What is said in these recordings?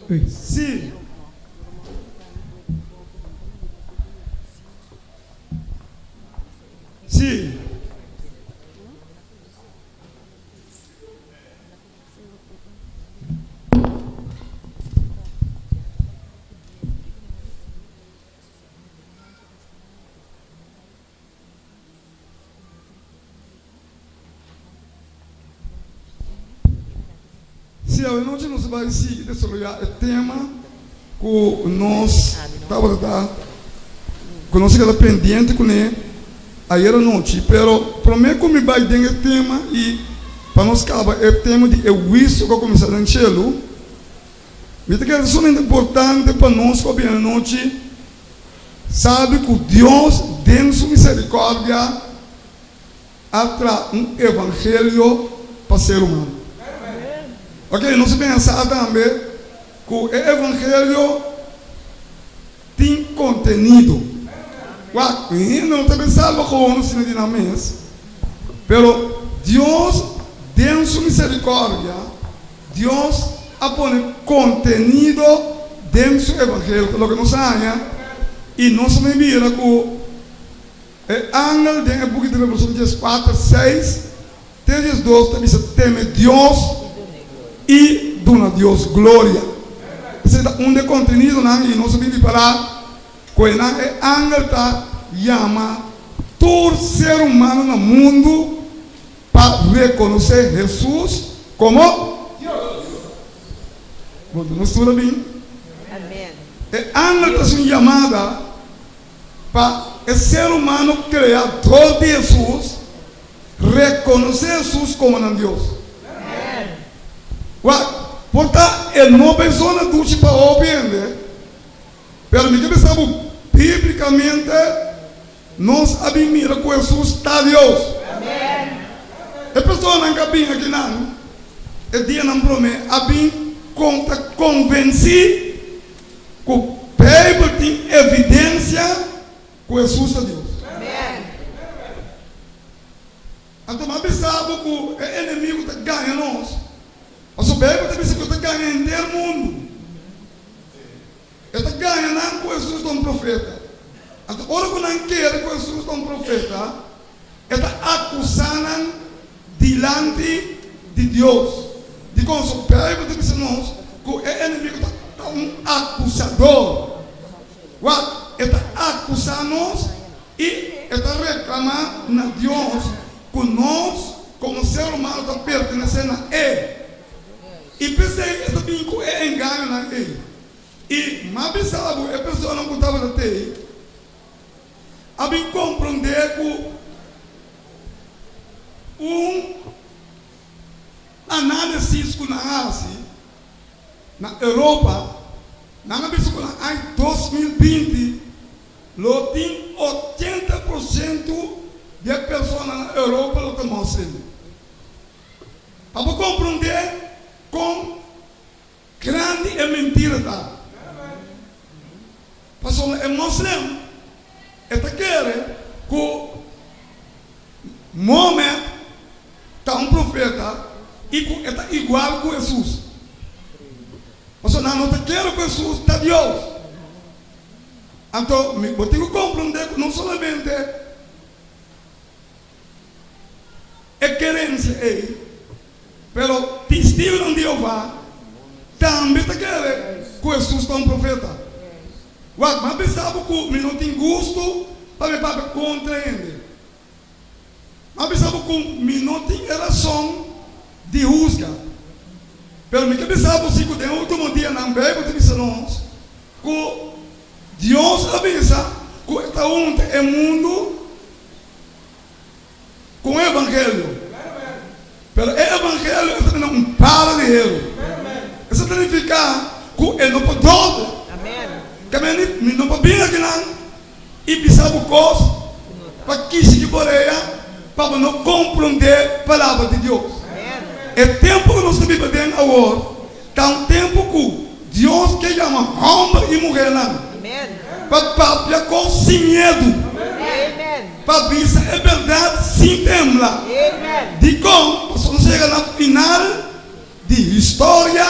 Sí. Sí. Sí, awe nochi nos ta bai sigui desaroyá e tema ku nos tabata ta, ku nos a keda pendiente kuné ayer anochi. Pero promé ku mi bai den e tema i pa nos kaba e tema di e huisio ku a kuminsá den shelu, mi ta kere ta sumamente importante pa nos ku a bini anochi Sabi ku Dios den su misericordia a traha un evangelio pa ser humano. Ok, nos a pensa tambe ku e evangelio tin kontenido. Wak, hende no ta bin salba gewoon asina di nan mes, pero Dios den su misericordia, Dios a pone kontenido den su evangelio, ta loke nos a haña, i nos a mira ku e angel den e buki di Revelashon dieskuater, seis te diesdos ta bisa teme Dios i duna Dios gloria. Esei ta un di e kontenidonan i nos a bin ripará ku einan e angel ta yama tur ser humano na mundu Pa rekonosé Hesus komo Dios. Bo ta nos tur a bin? E angel ta hasi un yamada pa e ser humano kreá dor di Hesus rekonosé Hesus komo nan Dios. Wak, por ta e no bay zona dushi pa hopi hende, pero mi ke bisa bo bíblikamente, Nos a bin mira ku Hesus ta Dios. E personanan ku a bin akinan e dianan promé a bin kon ta konvensí ku Beibel tin evidensia ku Hesus ta Dios. Anto mi a bisa bo ku e enemigu ta gaña nos, pasobra Beibel ta bisa ku e ta gaña henter mundu. E ta gaña nan ku Hesus ta un profeta. Anto ora ku nan kere ku Hesus ta un profeta, e ta akusá nan dilanti di Dios. Dikon? So Beibel ta bisa nos ku e enemigu ta un akusador. Wak, e ta akusá nos i e ta reklamá na Dios ku nos komo ser humano ta pertenesé na e. I p'esei e ta bin ku e engañonan ei. I m'a bisa bo, e personanan ku tabata t'ei a bin komprondé ku un análisis ku nan a hasi na Europa, nan a bisa ku na aña 2020 lo tin 80% di e personanan na Europa lo ta moslim. Pa bo komprondé kon Grandi e mentira ta. Pasobra e moslim e ta kere ku Mohamed ta un profeta i ku e ta igual ku Hesus. Pasobra nan no ta kere ku Hesus ta Dios. Anto mi bo tin ku komprondé ku no solamente e kerensia ei, Pero Testigunan di Jehová tambe ta kere ku Hesus ta un profeta. Wak, mi a bisa bo ku mi no tin gustu pa mi papia kontra hende. Mi a bisa bo ku mi no tin e rason di husga. Pero mi ke bisa bo si ku den e ultimo dianan Beibel ta bisa nos ku Dios a bisa ku e ta hunta e mundu Ku un evangelio. Pero e evangelio e ta bini un pala di heru. Esei ta nifiká ku e no por dobla. Keme mi no por bini akinan i bisa bo kos pa kishi ki borea pa bo no komprondé palabra di Dios. E tempu ku nos ta biba den awor ta un tempu ku Dios ke yama hòmber i muhernan pa papia kos sin miedu. Pa bisa e bèrdat sin tembla. Dikon? Pasobra nos a yega na final di historia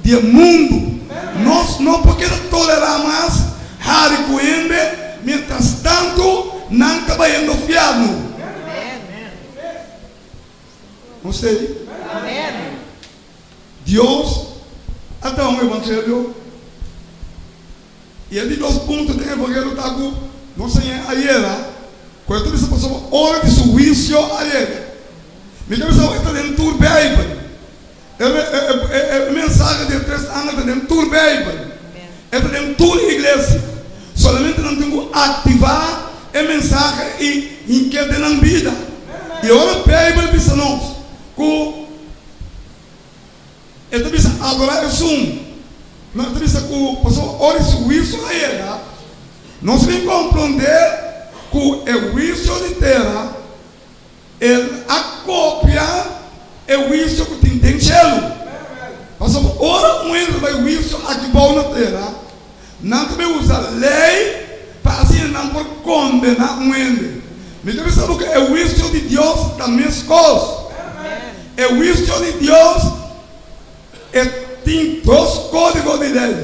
di e mundu. Nos no por keda tolerá mas hari ku hende mientras tantu nan ta bayendo fièrnu. Nos ta ei? Dios a traha un evangelio i e di dos punto den evangelio ta ku nos a ayera ku e ta bisa pasobra ora di su huisio a yega. Mi ta bisa e ta den tur Beibel. E mensahe di e tres angel ta den tur Beibel. E ta den tur iglesia. Solamente nan tin ku aktivá e mensahe i hink'é den nan bida. I ora Beibel bisa nos ku e ta bisa adorá esun, no e ta bisa ku pasobra ora e su huisio a yega, nos bin komprondé ku e huisio di tera El a kopia e huisio ku tin den shelu. Pasobra ora un hende ta bai huisio aki bou na tera, nan ta bai usa lei pa asina nan por kondená un hende. Mi ta bisa bo ku e huisio di Dios ta meskos. E huisio di Dios e tin dos kódigo di lei.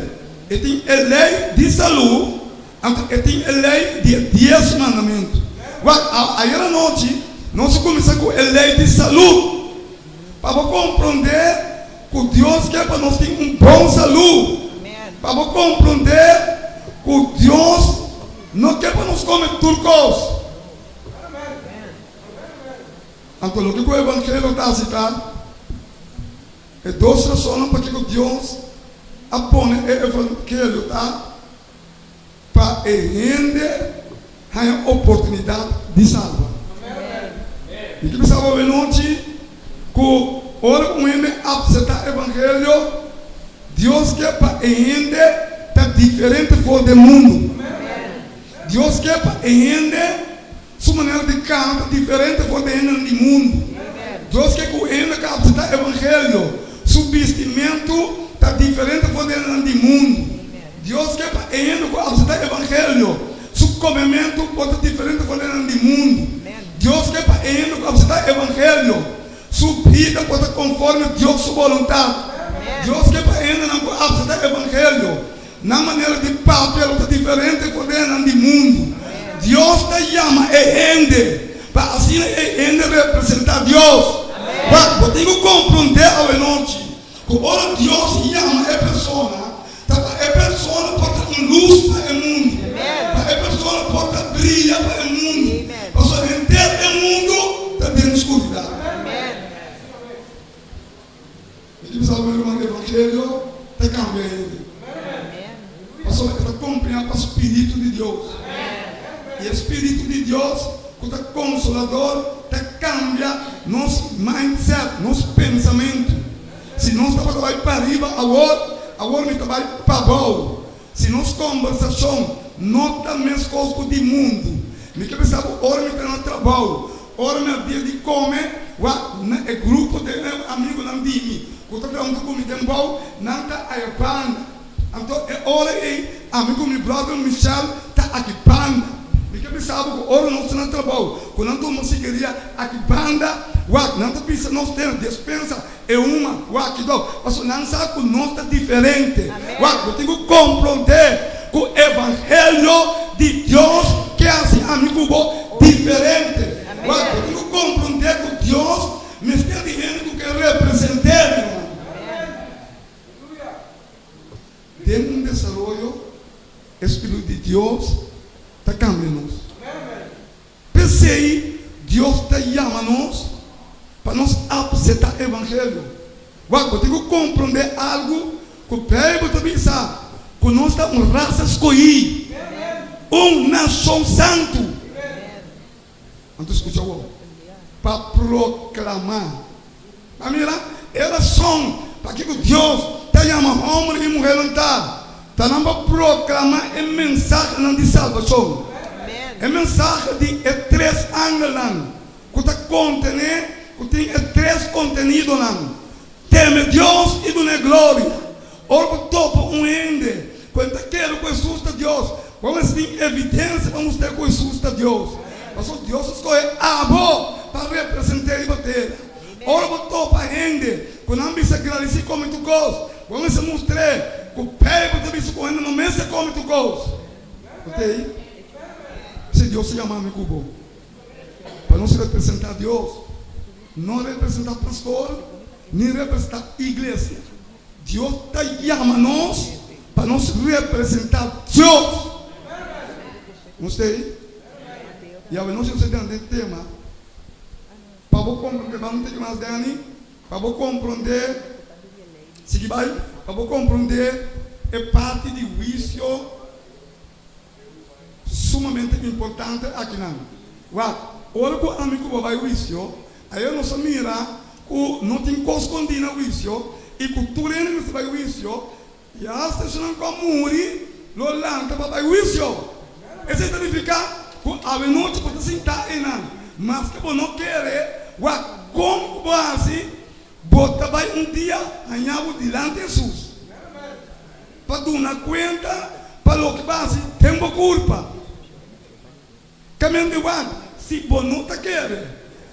E tin e lei di salú Anto e tin e lei di e dies mandamentu. Wak, ayer anochi nos a kuminsá ku e lei di salú. Pa bo komprondé ku Dios ke pa nos tin un bon salú. Pa bo komprondé ku Dios no ke pa nos kome tur kos. Anto loke ku evangelio ta hasi ta e dos rasonnan pakiko Dios a pone e evangelio ta. Pa e hende haña oportunidat di salba. Mi ke bisa bo awenochi ku ora ku un hende apseptá evangelio, Dios ke pa e hende ta diferente for den mundu. Dios ke pa e hende su manera di kana ta diferente for den hendenan di mundu. Dios ke ku e hende ku apseptá evangelio, su bistimentu ta diferente for den hendenan di mundu. Dios ke pa e hende ku aseptá evangelio su komementu por ta diferente for di esnan di mundu. Dios ke pa e hende ku aseptá evangelio su bida por ta konforme Dios su boluntat. Dios ke pa e hendenan ku aseptá evangelio nan manera di papia lo ta diferente for di esnan di mundu. Dios ta yama e hende pa asina e hende representá Dios. Wak, bo tin ku komprondé awenochi Ku ora Dios yama e persona, ta pa e persona por ta un lus pa e mundu, pa e persona por ta bria pa e mundu, pasobra henter e mundu ta den skuridat. Mi ta bisa bo, ruman, evangelio ta kambia hende, pasobra e ta kompiñá pa spiritu di Dios, i e spiritu di Dios ku ta konsolador ta kambia nos mindset, nos pensamentu. Si nos tabata bai pariba awor, awor mi ta bai pabou. Si nos kombersashon no ta meskos ku di mundu, mi ke bisa bo ora mi ta na trabou, ora mi a dia di kome, wak na e grupo den e amigunan di mi ku ta traha huntu ku mi den bou, nan ta aya banda. Anto e ora ei ami ku mi brother Michel ta aki banda. Mi ke bisa bo ku ora nos ta na trabou ku nan tuma sigaria aki banda, wak nan ta bisa nos den despensa e huma, wak kido, pasobra nan sa ku nos ta diferente. Wak, bo tin ku komprondé ku evangelio di Dios ke hasi ami ku bo diferente. Wak, bo tin ku komprondé ku Dios mester di hende ku ke represent'é, mi ruman. Den un desaroyo, e Spiritu di Dios ta kambia nos. P'esei Dios ta yama nos pa nos apseptá evangelio. Wak, bo tin ku komprondé algu ku Beibel ta bisa, ku nos ta un rasa skohí, un nashon santu. Anto skucha awor, pa proklamá. A mira, e rason pakiko Dios ta yama hòmber i muhernan ta, ta nan pa proklamá e mensahenan di salbashon, e mensahe di e tres angelnan ku ta kontené, ku tin e tres kontenidonan, Teme Dios i dun'é gloria. Ora bo topa un hende ku e ta kere ku Hesus ta Dios, bo mester tin evidensia pa mustr'é ku Hesus ta Dios. Pasobra Dios a skohe abo pa represent'é riba tera. Ora bo topa hende ku nan bisa gradisí komo tur kos. Bo mester mustr'é ku Beibel ta bisa ku hende no mester kome tur kos. Bo ta ei? Si Dios a yama mi ku bo pa nos representá Dios, no representá pastor ni representá iglesia. Dios ta yama nos pa nos representá Dios. Nos ta ei? I awe nos ta den e tema pa bo komprendé. Ban un tiki mas, Danny, pa bo komprendé. Sigui bai pa bo komprondé e parti di huisio sumamente importante akinan. Wak, ora ku ami ku bo bai huisio, ayer nos a mira ku no tin kos skondí na huisio i ku tur hende mester bai huisio, i asta esunnan ku a muri lo lanta pa bai huisio. Esei ta nifiká ku awenochi bo ta sintá einan, maske bo no kere, wak kon ku bo hasi Bo ta bai un dia haña bo dilanti Hesus pa duna kuenta pa loke bo a hasi den bo kurpa. Kaminda wak, si bo no ta kere,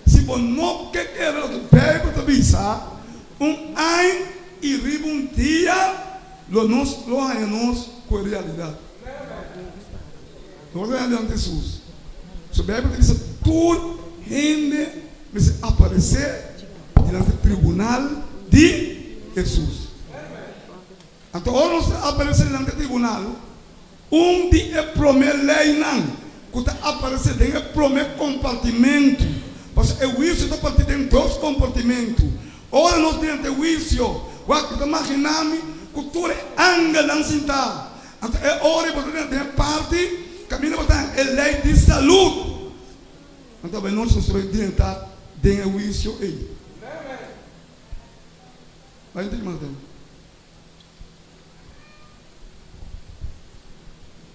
si bo no ke kere loke Beibel ta bisa, un añ i riba un dia lo nos lo haña nos ku e realidat. Lo ta haña dilanti Hesus. So Beibel ta bisa tur hende Mester aparesé dilanti tribunal di Hesus. Anto ora nos ta aparesé dilanti e tribunal, un di e promé leinan ku ta aparesé den e promé kompartimentu, pasobra e huisio ta partí den dos kompartimentu, ora nos drenta e huisio, wak, mi ta maginá mi ku tur e angelnan sintá. Anto e ora ei bo ta drenta den e parti kaminda bo ta haña e lei di salud. Anto bai nos nos bai drenta den e huisio ei. Bai un tiki mas den.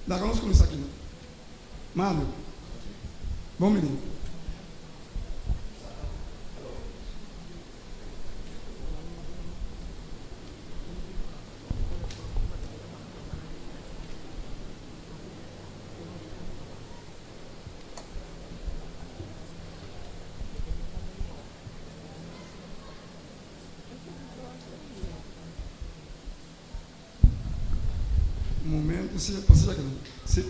Laga nos kuminsá aki. Mario, bon bini. Un momento, si, pasa ya si.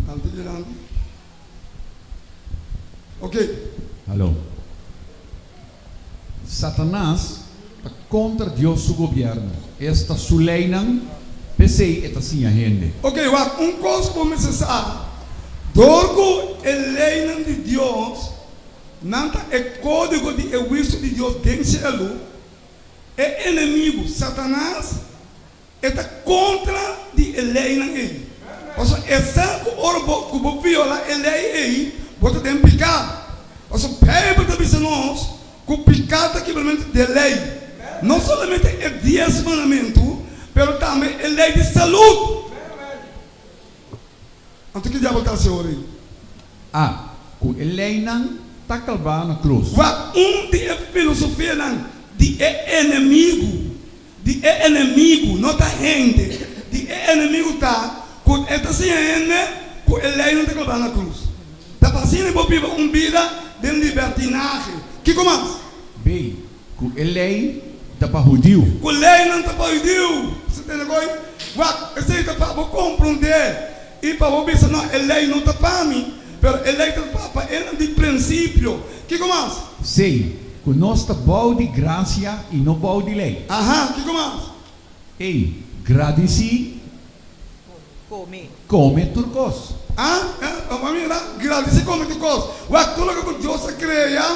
Alto dilanti. Ok. Hallo. Satanas ta kontra Dios su gobièrnu, esta su leinan, p'esei e ta siña hende. Ok, wak, un kos ku bo mester sa, dor ku e leinan di Dios nan ta e kódigo di e huisio di Dios den shelu, e enemigu, Satanas, E ta kontra di e leinan ei. Pasobra e sa ku ora bo ku bo viola e lei ei, bo ta den piká. Pasobra Beibel ta bisa nos ku piká ta kibramentu di e lei. No solamente e dies mandamentu, pero tambe e lei di salud. Anto ki diabel ta hasi ora ei? A. Ku e leinan ta kalbá na krus. Wak un di e filosofianan di e enemigu Di e enemigu, no ta hende. Di e enemigu ta ku e ta siña hende ku e leinan ta klabá na krus. Ta pa asina bo biba un bida den libertinahe. Kiko mas? B. Ku e lei ta pa hudiu. Ku leinan ta pa hudiu. Bo tende koi? Wak, esei ta pa bo komprondé i pa bo bisa, No, e lei no ta pa mi, pero e lei ta pa pa esnan di prinsipio. Kiko mas? C. Ku nos ta bou di grasia i no bou di lei. Aha, kiko mas? E. Gradisí. Kome. Kome tur kos. A. Bo a mira? Gradisí kome tur kos. Wak, tur loke ku Dios a krea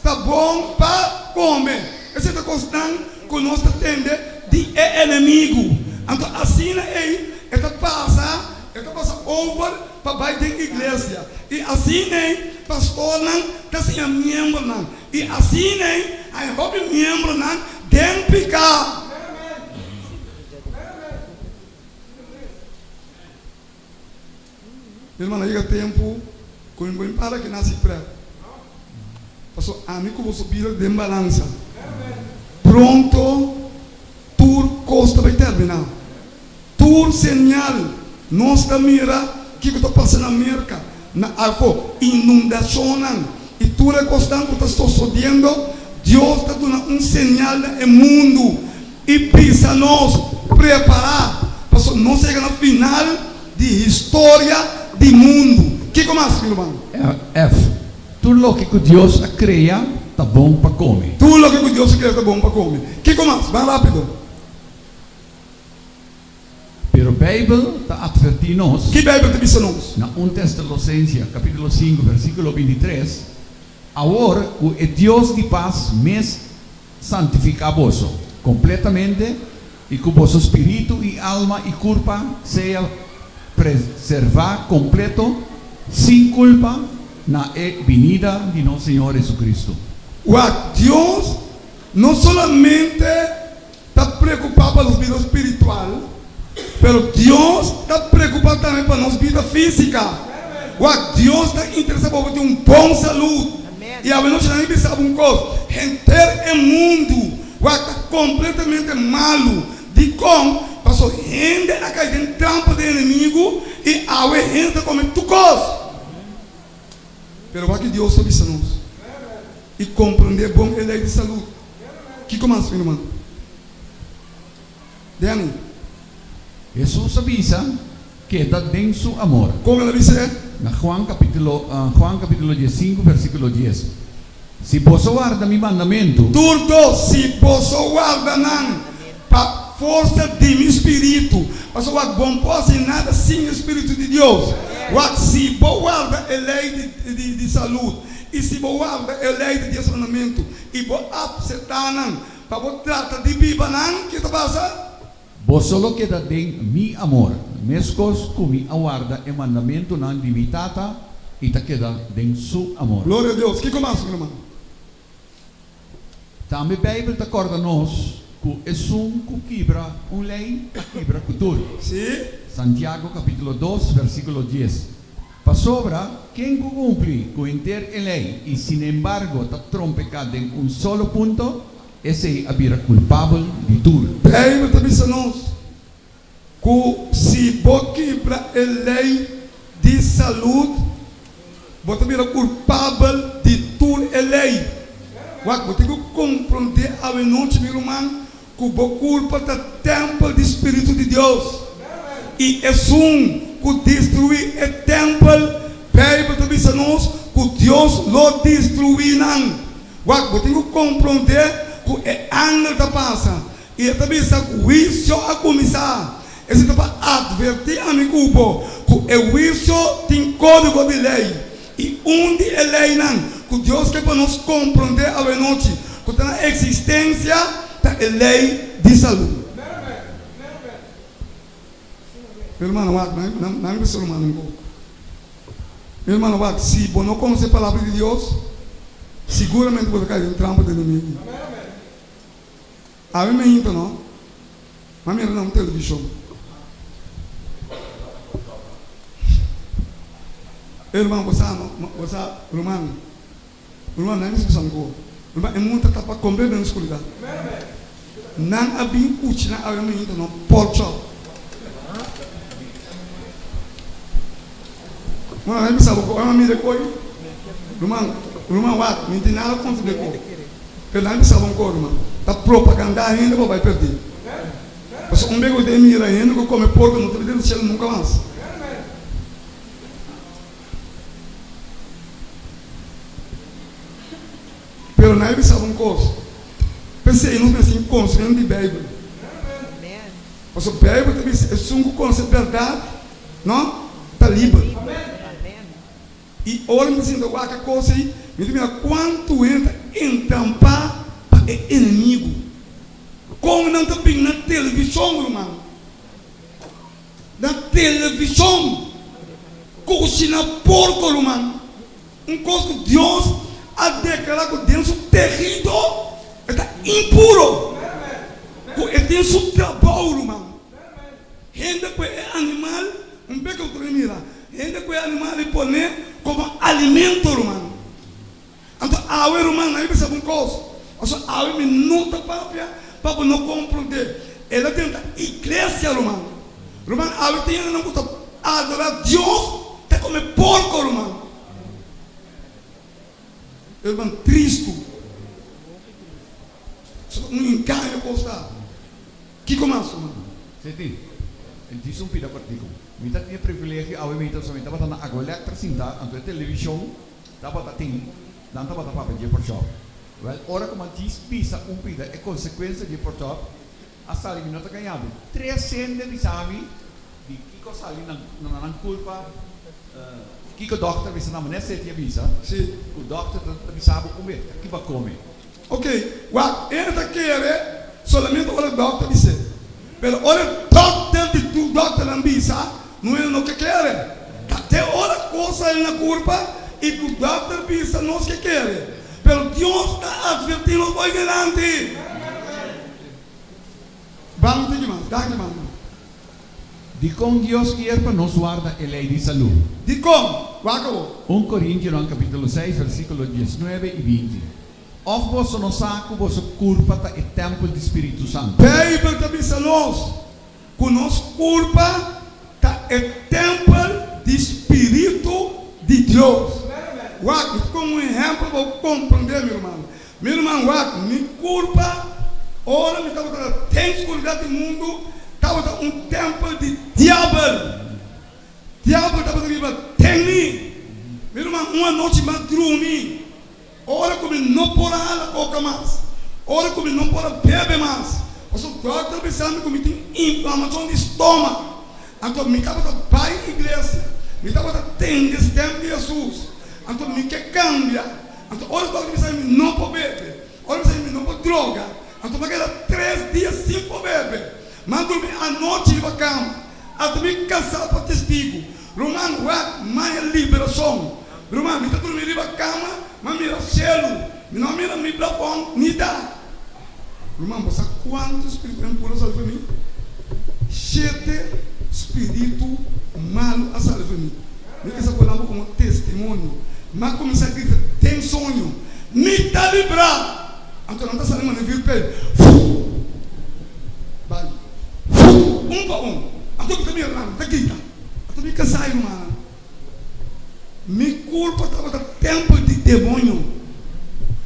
ta bon pa kome. Esei ta kosnan ku nos ta tende di e enemigu. Anto asina ei e ta pasa, e ta pasa over pa bai den iglesia. I asina ei pastornan ta siña miembronan. I asina ei hay hopi miembronan den piká. Mi hermano, a yega tempu ku mi bo para ki nasi prèt. Pasobra ami ku boso bida den balansa. Pronto tur kos ta bai terminá. Tur señal nos ta mira kiko ta pasa na Merka, na afo, inundashonnan. I tur e kosnan ku ta sosodiendo, Dios ta duna un señal na e mundu i bisa nos prepará, pasobra nos a yega na final di historia di mundu. Kiko mas, mi ruman? F. Tur loke ku Dios a krea ta bon pa kome. Tur loke ku Dios a krea ta bon pa kome. Kiko mas? Ban rápido. Pero Beibel ta atvertí nos. Ki Beibel ta bisa nos? Na un Tesalosensia kapítulo sinku versíkulo bintitres, Awor ku e Dios di pas mes santifiká boso kompletamente i ku boso spiritu i alma i kurpa sea preservá kompleto sin kulpa na e binida di nos Señor Hesukristu. Wak, Dios no solamente ta preokupá pa nos bida spiritual, pero Dios ta preokupá tambe pa nos bida físika. Wak, Dios ta interesá pa bo tin un bon salud. I awe nochi nan a bisa bo un kos, henter e mundu wak ta kompletamente malu. Dikon? Pasobra hende a kai den trampa di e enemigu i awe hende ta kome tur kos. Pero wak ki Dios ta bisa nos i komprendé bon e lei di salud. Kiko mas, mi ruman? Danny. Hesus a bisa, Keda den su amor. Kon el a bis'é? Na Juan kapítulo Juan kapítulo diesinku versíkulo dies, Si boso warda mi mandamentu. Tur dos, si boso warda nan pa forsa di mi spiritu. Pasobra wak, bo no por hasi nada sin e spiritu di Dios. Wak, si bo warda e lei di salud i si bo warda e lei di dies mandamentu, I bo apseptá nan pa bo trata di biba nan, ke ta pasa? Boso lo keda den mi amor, meskos ku mi a warda e mandamentunan di mi Tata i ta keda den su amor. Gloria a Dios! Kiko mas, mi ruman? Tambe Beibel ta kòrda nos ku esun ku kibra un lei ta kibra ku tur. Sí. Santiago kapítulo dos, versíkulo dies. Pasobra ken ku kumpli ku henter e lei i sinembargo ta trompeká den un solo punto, esei a bira kulpabel di tur. Beibel ta bisa nos ku si bo kibra e lei di salud, bo ta bira kulpabel di tur e lei. Wak, bo tin ku komprondé awenochi, mi ruman, Ku bo kurpa ta tèmpel di Spiritu di Dios, i esun ku destruí e tèmpel, Beibel ta bisa nos ku Dios lo destruí nan. Wak, bo tin ku komprondé ku e angel ta pasa i e ta bisa ku huisio a kuminsá. Esei ta pa atvertí ami ku bo ku e huisio tin kódigo di lei. I un di e leinan ku Dios ke pa nos komprondé awenochi ku ta na eksistensia ta e lei di salú. Mi hermano wak, nan mi bisa rumannan ku, Mi hermano wak, si bo no konosé palabra di Dios, siguramente bo ta kai den trampa di enemigu. Awe mi hinta no, m'a mira na un televishon. E ruman bo sa no, bo sa ruman, ruman nan mester bisa un ko, ruman e mundu ta tapa komplet den skuridat. Nan a bin kuchina awe mi hinta no pork chop. Ruman nan bisa bo ko ora m'a mira e koi, ruman, ruman wak, mi tin nada kontra di e koi. Pero nan bisa bo un kos, ruman, ta propagandá hende pa bai pèrdí. Pasobra un bes ku bo ta mira hende ku kome porko no ta bai den shelu nunka mas. Pero nan a bisa bo un kos, p'esei nos mester tin konsimentu di Beibel. Pasobra Beibel ta bisa esun ku konosé bèrdat, no, ta liber. I ora mi ta sinta wak e kos ei, mi ta mira kuantu hende ta entrampá pa e enemigu. Kon nan ta bin na televishon, ruman? Na televishon! Kushiná porko, ruman! Un kos ku Dios a deklará ku den su tehido e ta impuro, ku e tin su trabou, ruman. Hende ku e animal, un bek ku ta mira, hende ku e animal i pone komo alimento, ruman. Anto awe, ruman, nan a bisa bo un kos, pasobra awe mi no ta papia pa bo no komprondé. El a drenta iglesia, ruman. Ruman, awe tin hendenan ku ta adorá Dios ta kome porko, ruman. Herman tristu. Un engaño kos ta. Kiko mas, ruman? Seti, E djis un pida kòrtiku. Mi ta tin e privilegio awe mi ta mi tabata na Agualectra sintá, anto e televishon tabata tin, nan tabata papia dje porchòp. Wèl, ora ku mi a djis bisa un pida e konsekuensia dje porchòp a sali, mi no ta gaña bo. Tres hende bisa mi di kiko a sali na nan kulpa, kiko dòkter a bisa nan, manera Seti a bisa, ku dòkter ta bisa bo un bes, ki bo a kome. Ok, wak, e ta kere solamente ora e dokter bis'é. Pero ora e dokter di tur dokternan bisa, no e no ke kere. Ta te ora kos sali na kurpa i ku dokter bisa nos ke kere. Pero Dios ta atvertí nos hoy dilanti. Ban tiki mas, danki mama. Dikon Dios kier pa nos warda e lei di salú? Dikon? Wak awor. Un Korintionan kapítulo seis versíkulo diesnuebe i binti. Òf boso no sa ku boso kurpa ta e tèmpel di Spiritu Santu? Beibel ta bisa nos ku nos kurpa ta e tèmpel di Spiritu di Dios. Wak, mi ta pon un ehèmpel pa bo komprendé, mi ruman. Mi ruman, wak, mi kurpa ora mi tabata den skuridat di mundu tabata un tèmpel di diabel. Diabel tabata biba den mi. Mi ruman, un anochi mi a drumi. Ora ku mi no por a hala koka mas, ora ku mi no por a bebe mas, pasobra dòkter a bisa mi ku mi tin inflamashon di stoma. Anto mi tabata bai iglesia, mi tabata tende stèm di Hesus, anto mi ke kambia. Anto ora dòkter bisa mi mi no por bebe, ora bisa mi mi no por droga, anto mi a keda tres dia sin por bebe. Mi a durmi anochi riba kama, ata mi kasá pa testigu. Ruman, wak maya liberashon. Ruman, mi ta durmi riba kama, mi a mira shelu, mi no a mira ni plafòn ni dak. Ruman, bo sa kuantu spiritu impuru a sali for mi? Shete spiritu malu a sali for mi. Mi kisa pone bo komo testimonio. Mi a kuminsá grita den soño, Mi ta librá! Anto nan ta sali manda virpel, Fuu! Bai! Fuu! Un pa un. Anto mi ta mira nan, mi ta grita. Anto mi kasá, rumannan. Mi kurpa tabata tèmpel di demoño.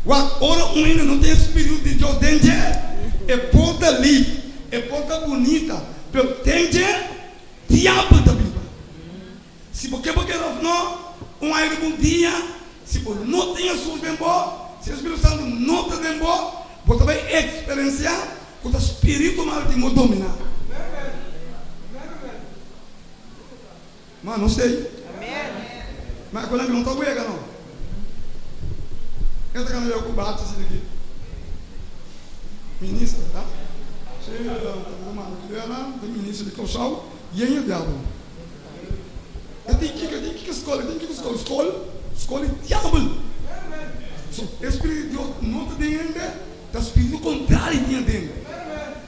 Wak, ora un hende no tin e spiritu di Dios den dje, e por ta lif, e por ta bunita, pero den dje, diabel ta biba. Si bo ke bo kere òf no, un aire bon dia, si bo no tin Hesus den bo, si e Spiritu Santu no ta den bo, bo ta bai eksperensiá ku ta spiritu mal tin bo dominá. Ma no sei. Ma e konan ki no ta wega no. E ta kana yoku bati asina ki minister ta. Si ta manda ki lera ta minister di Kòrsou yen e diabel. E tin kiko e tin kiko skol e tin kiko skol skol skol di diabel. So e spiritu di Dios no ta den hende ta spiritu kontrario tin aden.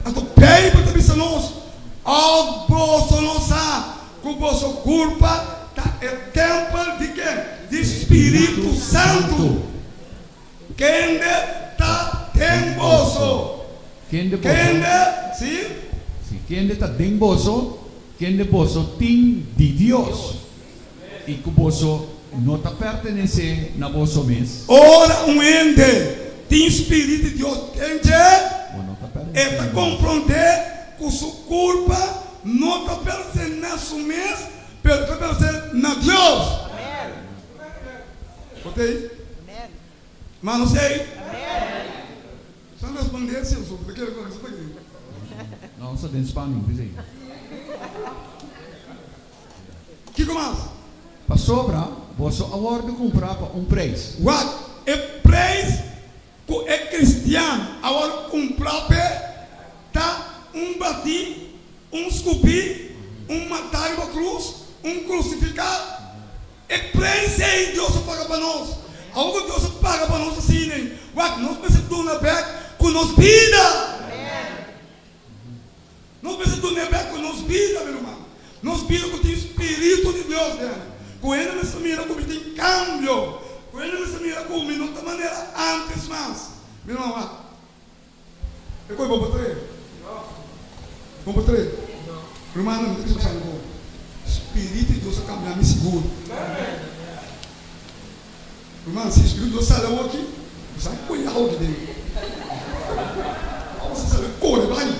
Anto Beibel ta bisa nos, Òf boso no sa ku boso kurpa ta e tèmpel di ken? Di Spiritu Santu, kende ta den boso. Kende boso. Kende, sí. Sí, kende ta den boso, kende boso tin di Dios, i ku boso no ta pertenesé na boso mes. Ora un hende tin Spiritu di Dios den dje, Bo no ta e pertenesé ta na boso. komprondé ku su kurpa no ta pertenesé na su mes, pero ta pertenesé na Dios. Bo ta ei? Ma no sei? San respondé si bo ta kere ku ta kere. No, sa den spaño, bisa ei. Kiko mas? Pasobra boso a wòrdu kumprá pa un preis. Wak, e preis ku e kristian a wòrdu kumprá p'e ta un batí, un skupí, un matá riba krus, un krusifiká. E preis ei Dios a paga pa nos. Awor ku Dios a paga pa nos asina ei, wak, nos mester duna bèk ku nos bida. Nos mester dun'é bek ku nos bida, mi ruman. Nos bida ku tin spiritu di Dios den. Ku hende mester mira ku mi tin kambio. Ku hende mester mira ku mi no ta manera ántes mas. Mi ruman, wak. E koe bo por trae? Bo por trae? Rumannan, mi ta bisa bo algo. Spiritu di Dios a kambia mi sigur. Ruman, si Espíritu Dios sali awoki, bo sa koe awoki den. Abo si sali kore bai.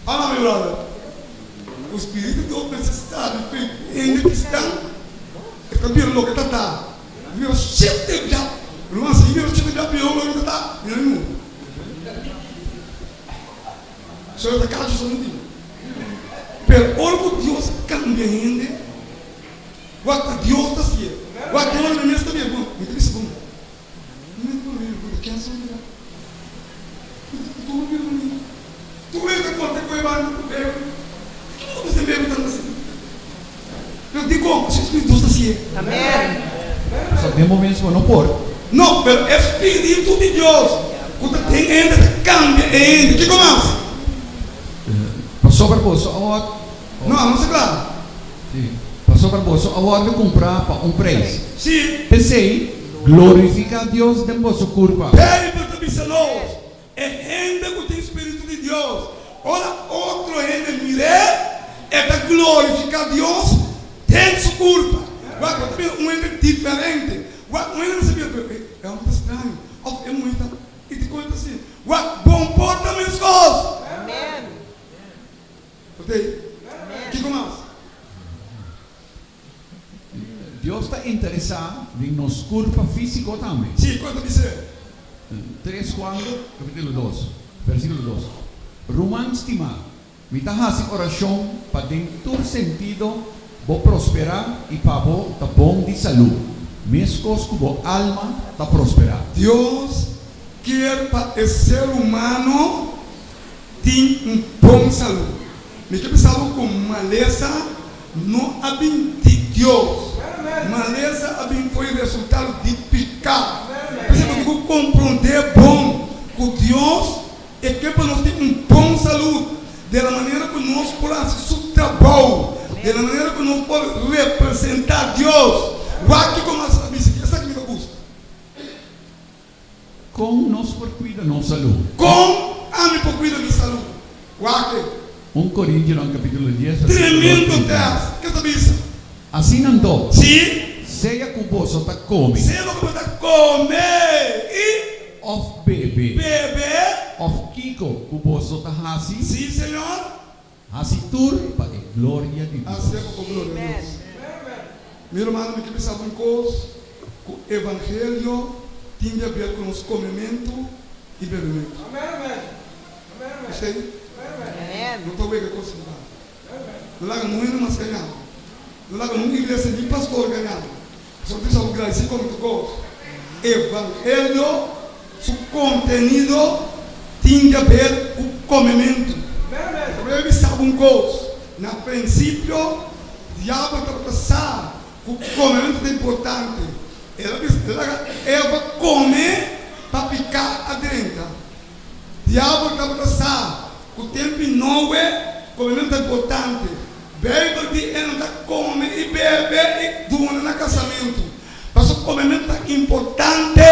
Ama mi brother, ku Spiritu di Dios mester sabi fe hende kristan e ta bira loke ta ta. Mi bira shete bia. Ruman, si mi bira shete bia pior loke ta ta, mi no muri. So e ta kachu so motibu. Pero ora ku Dios kambia hende, wak ta Dios ta hasié. Wak den ora mi mes ta bira bon. Mi ta bisa bon. Mi mes ta bira bon. Ken so bira? Tur bira bonito. Tur hende ta konta ku e banda ku bebe. Kiko bo ta bisa bebe tantu asina? Pero dikon? Pasobra e Spiritu Dios ta hasié. Amen. Pasobra den bo mes bo no por. No, pero e Spiritu di Dios ku ta den hende ta kambia e hende. Kiko mas? Pasobra boso a wòrdu. No, no sa kla. Sí. Pasobra boso a wòrdu kumprá pa un preis. Sí. P'esei, glorifiká Dios den boso kurpa. Beibel ta bisa nos, E hende ku tin spiritu di Dios, ora otro hende mir'é, e ta glorifiká Dios den su kurpa. Wak, bo ta mira un hende diferente. Wak, un hende mester bira, pero e hòmber ta straño, òf e muhé ta, i dikon e ta asina? Wak, bon por ta meskos. Bo ta ei? Kiko mas? Dios ta interesá den nos kurpa físiko tambe. Sí, kon ta bis'é? Tres Juan kapítulo dos, versíkulo dos, Ruman stimá, mi ta hasi orashon pa den tur sentido bo prosperá i pa bo ta bon di salú, meskos ku bo alma ta prosperá. Dios kier pa e ser humano tin un bon salú. Mi ke bisa bo ku malesa no a bin di Dios. Malesa a bin fo'i resultado di piká. P'esei bo tin ku komprondé bon ku Dios e ke pa nos tin un bon salú, de la manera ku nos por hasi su trabou, de la manera ku nos por representá Dios. Wak kiko mas a bisa aki, esaki mi ta gusta. Kon nos por kuida nos salú? Kon ami por kuida mi salú? Wak e. Un Korintionan kapítulo dies versíkulo Tremendo 31. tèst! Ke ta bisa? Asina anto, Sí. sea ku boso ta kome. Sea loke bo ta kome i. Òf bebe. Bebe. Òf kiko ku boso ta hasi. Sí, Señor. Hasi tur pa e gloria di Dios. Hasi pa gloria di Dios. Mi rumannan, mi ke bisa bo un kos, ku evangelio tin di haber ku nos komementu i bebementu. Esei no ta wega kos di banda. No laga nun hende mas gaña bo. No laga nun iglesia ni pastor gaña bo. Pasobra tin sa bo gradisí kome tur kos. Evangelio su kontenido tin di haber ku komementu. Mi ta bai bisa bo un kos, na prinsipio diabel tabata sa ku komementu ta importante. El a bisa, el a laga Eva kome pa piká a drenta. Diabel tabata sa ku tempu Noe komementu ta importante. Beibel di e nan ta kome i bebe i duna na kasamentu. Pasobra komementu ta importante.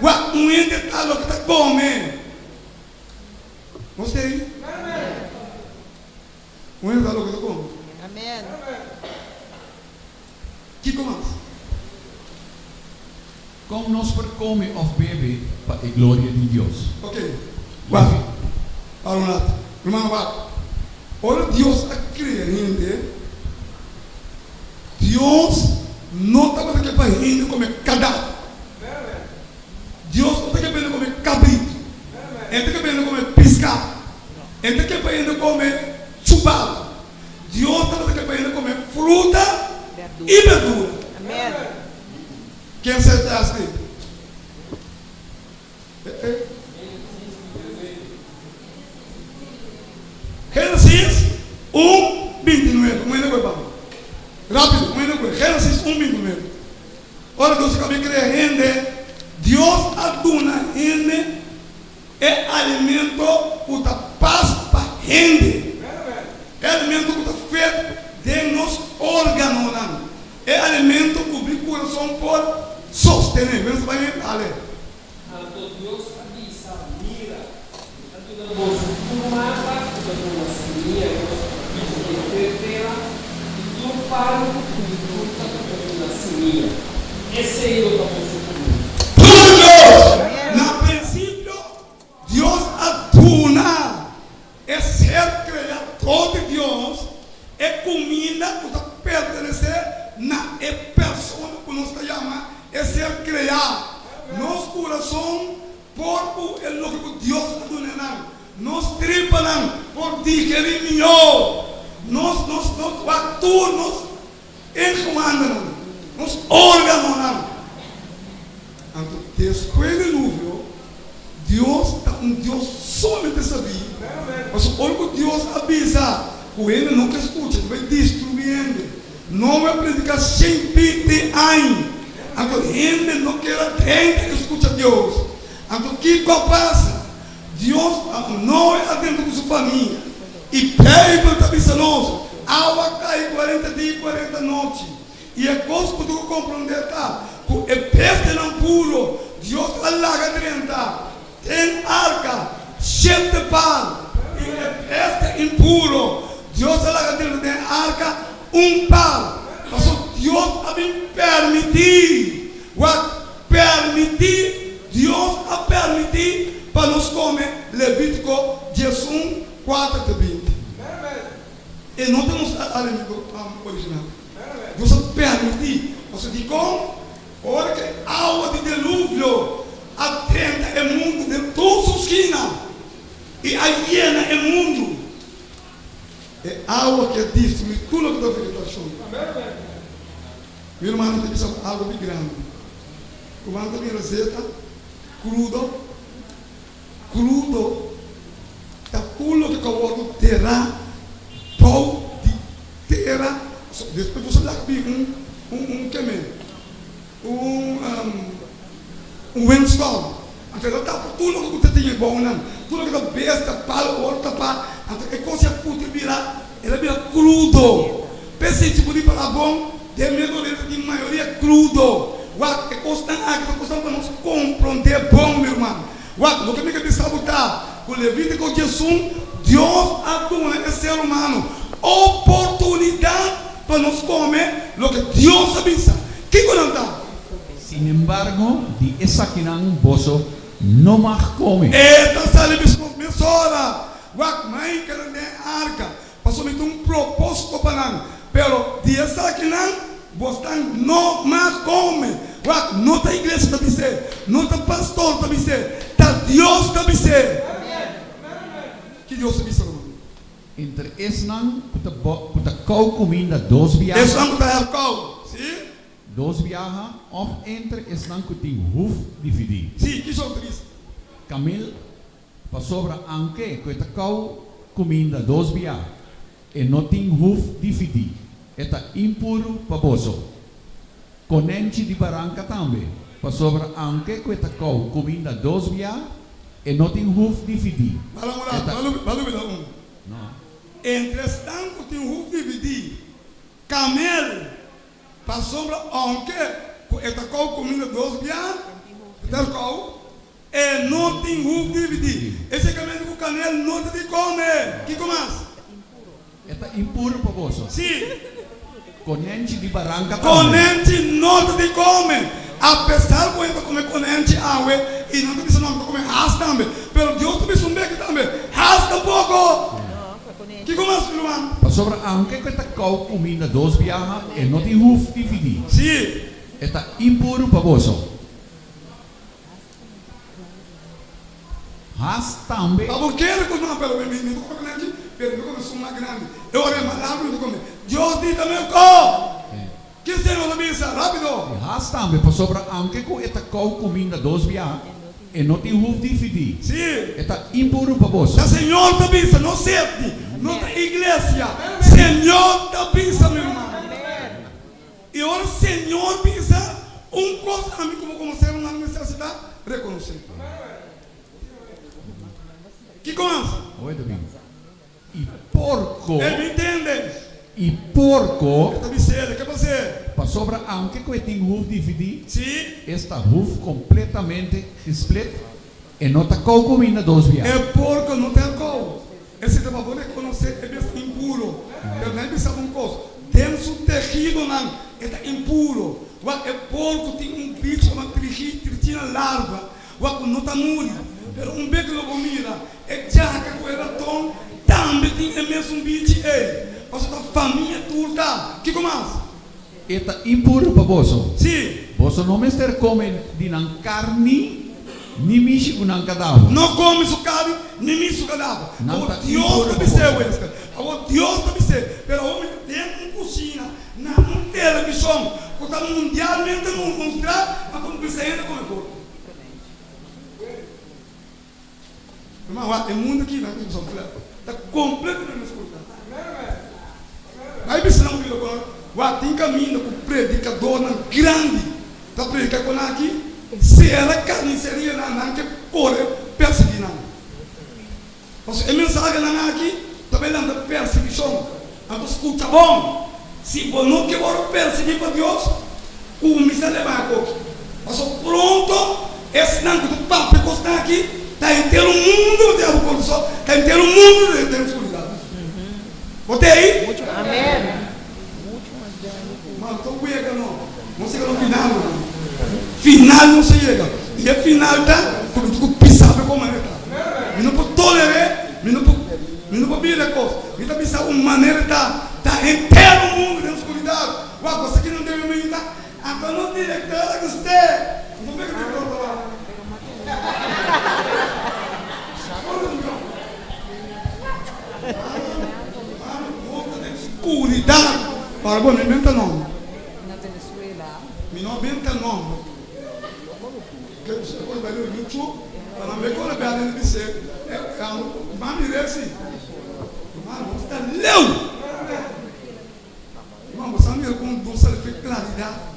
Wak un hende ta loke ta kome. Nos ta ei? Un hende ta loke ta kome. Kiko mas? Kon nos por kome òf bebe pa e gloria di Dios? Ok, wak, para un ratu. Ruman, wak. Ora Dios a krea hende, Dios no tabata ke pa hende kome kadaver. Dios no ta ke pa hende kome kabritu. E ta ke pa hende kome piská. E ta ke pa hende kome chubatu. Dios tabata ke pa hende kome fruta i berdura. Ken sa e tèst ei? Génesis un, 29. Un hende koe bam. Rápido, un hende koe. Génesis un, 29. Ora Dios a kaba di krea hende, Dios a duna hende E alimento ku ta pas pa hende. E alimento ku ta fet den nos organonan. E alimento ku mi kurason por sostené. Mester bai mi ale. Anto Dios a bisa, Mira, mi a duna boso tur mata ku ta duna simia riba su piso di henter tera, i tur. Tur palu ku tin fruta ku ta duna simia, esei lo ta boso kuminda. Dios! Na prinsipio, Dios a duna e ser kreador di Dios e kuminda ku ta pertenesé na e persona ku nos ta yama e ser kreá. Nos kurason por ku e loke ku Dios a duna nan. Nos tripanan por digerí mihó. Nos, nos, nos wak tur nos engewandenan, nos órganonan. Anto despues diluvio, Dios ta un Dios sumamente sabí, pasobra ora ku Dios a bisa ku hende no ke skucha, ta bai destruí hende. Noe a prediká 120 aña, anto hende no kier a drenta i skucha Dios. Anto kiko a pasa? Dios a Noe adentro ku su famia. I Beibel ta bisa nos, Awa kai kuarenta dia i kuarenta nochi. I e kos ku tur komprondé ta ku e bestianan puro Dios a laga drenta den arka, shete par, i e bestia impuro Dios a laga drenta den arka, un par. Pasobra Dios a bin permití, wak, permití, Dios a permití pa nos kome Levítiko 11, 4 te 20. E no ta nos alimento original. Dios a permití. Pasobra dikon? Ora ku e awa di deluvio a drenta e mundu den tur su skina i a yena e mundu, e awa ke a destruí tur loke ta vegetashon. Mi rumannan ta bisa algu hopi grandi. Ruman ta mira zeta krudo, krudo ta tur loke ku a wòrdu derá bou di tera. Despues boso laga bin un un un keme un un windstorm anto el a tapa tur loke ku ta tin e bounan, tur loke ta besta, palu a wòrdu tapá, anto e kos ya putri bira el a bira krudo. P'esei si bo di pará bon, den Medio Oriente tin mayoria krudo. Wak, e kosnan aki ta kosnan pa nos komprondé bon, mi ruman. Wak, loke mi ke bisa bo ta ku Levítiko 11, Dios a duna e ser humano oportunidat pa nos kome loke Dios a bisa. Kiko nan ta? Sinembargo, di esakinan boso no mag kome. E ta sali bisa nos mesora. Wak, maikanan den e arka. Pasobra mi tin un propósito pa nan. Pero di esakinan bosnan no mag kome. Wak, no ta iglesia ta bis'é, no ta pastor ta bis'é, ta Dios ta bis'é. Ki Dios ta bisa, ruman? Entre esnan ku ta ku ta kou kuminda dos biaha. Esnan ku ta herkou, sí. Dos biaha, òf entre esnan ku tin huf dividí. Sí, kisho ta bisa? Kamel. Pasobra anke ku e ta kou kuminda dos bia, e no tin huf dividí, e ta impuru pa boso. Konenchi di baranka tambe, pasobra anke ku e ta kou kuminda dos bia, e no tin huf dividí, e ta. No. Entre esnan ku tin huf dividí, kamel, pasobra ounke ku e ta kou kuminda dos bia, e ta kou. E no tin huf dividí. E sekamentu ku kanel no ta di kome. Kiko mas? E ta impuru pa boso. Sí. Konenchi di baranka tambe. Konenchi no ta di kome. Apesar ku hende ta kome konenchi awe i nan ta bisa no, mi ta kome has tambe. Pero Dios ta bisa un beke tambe, has tampoko. Kiko mas, mi ruman? Pasobra aunke ku e ta kou kuminda dos biaha, e no tin huf dividí. Sí. E ta impuru pa boso. Has tambe. Pa bo kere ku no, pero mi mi ta kome nan aki, pero mi ta kome esun mas grandi. E ora e mas largu mi ta kome. Dios di ta mekó! Ki Señor ta bisa? Rápido! I has tambe, pasobra aunke ku e ta kou kuminda dos bia, e no tin huf dividí. Sí. E ta impuru pa boso. Ta Señor ta bisa, no Setni, no ta iglesia. Señor ta bisa, mi ruman. I ora Señor bisa un kos, ami komo komo ser humano mester aseptá, rekonosé. Kiko mas? Oe ta bin. I porko. E bin tende. I porko. E ta bis'é, ke pas'é? Pasobra aunke ku e tin huf dividí, Sí. esta huf kompletamente gesplit, e no ta kou kuminda dos bia. E porko no ta kou. Esei ta pa bo rekonosé e bes impuro. Pero nan e bisa bo un kos. Den su tehidonan e ta impuro. Wak e porko tin un bichi yama trichina larva, wak ku no ta muri. Pero un bek lo bo mira, e djaka ku e raton tambe tin e mesun bichi ei. Pasobra ta famia tur ta. Kiko mas? E ta impuru pa boso. Sí. Boso no mester kome di nan karni ni mishi ku nan kadaver. No kome su karni ni mishi su kadaver. Nan Awor ta Dios impuru ta pa bis'é, boso. Wesker. Awor Dios ta bis'é. Pero awor mi ta den un kushina na un televishon ku ta mundialmente mostrá, anto mi bisa hende kome porko. Hermano, wak, e mundu aki nan ta flat, ta kompletamente oskuridad. Bai bisa nan un bira wak, tin kaminda ku predikadornan grandi ta predika kon aki, sera karniserianan, nan ke kore persiguí nan. Pasobra e mensahenan aki ta bai lanta persiguishon. Anto skucha bon, si bo no ke wòrdu persiguí pa Dios, kuminsá leba koki. Pasobra pronto esnan ku ta papia kosnan aki ta henter un mundu den abo kondishon, ta henter un mundu den oskuridat. Bo ta ei? Ma no ta wega no. Nos yega na final no. Final nos a yega. I e final ta ku mi tin ku bisa bo kon manera ta. Mi no por toler'é, mi no por mi no por bira e kos. Mi ta bisa un manera ta ta henter un mundu den oskuridat. Wak, bo sa kinan debe medita? Anto nos direktor a gust'é. No por mira direktor ta wak. Mano, nos ta den skuridat. Para bo, mi benta nomber. Mi no benta nomber. Ke usted por bai riba YouTube pa nan be kore bèlè di bis'é, Mami resi. Mano, nos ta leu. Ruman, bo sa mira kon nos ta reflek klaridat?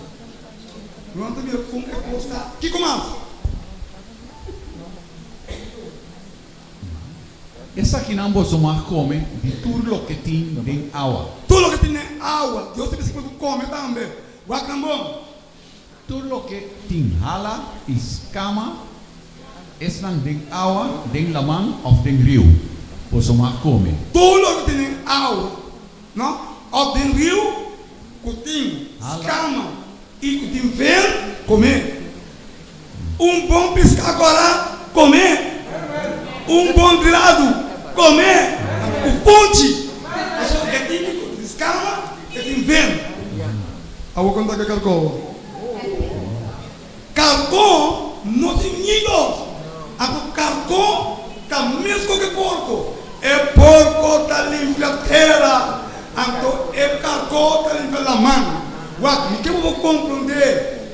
Ruman ta mira kon e kos ta. Kiko mas? Esakinan boso mag kome di tur loke tin den awa. Tur loke tin den awa. Dios ta bisa ku bo kome tambe. Wak nan bon. Tur loke tin hala i skama, esnan den awa, den laman òf den riu, boso mag kome. Tur loke tin den awa, no, òf den riu, ku tin skama i ku tin ven, kome. Un bon piská kòrá, kome. Un bon gradu, kome. Ku funchi. Pasobra e tin kiko? E tin skama, e tin ven. Awor kon ta ku e karkó? Karkó no tin nidos. Anto karkó ta meskos ku e porko. E porko ta limpia tera, anto e karkó ta limpia laman. Wak, mi ke bo por komprondé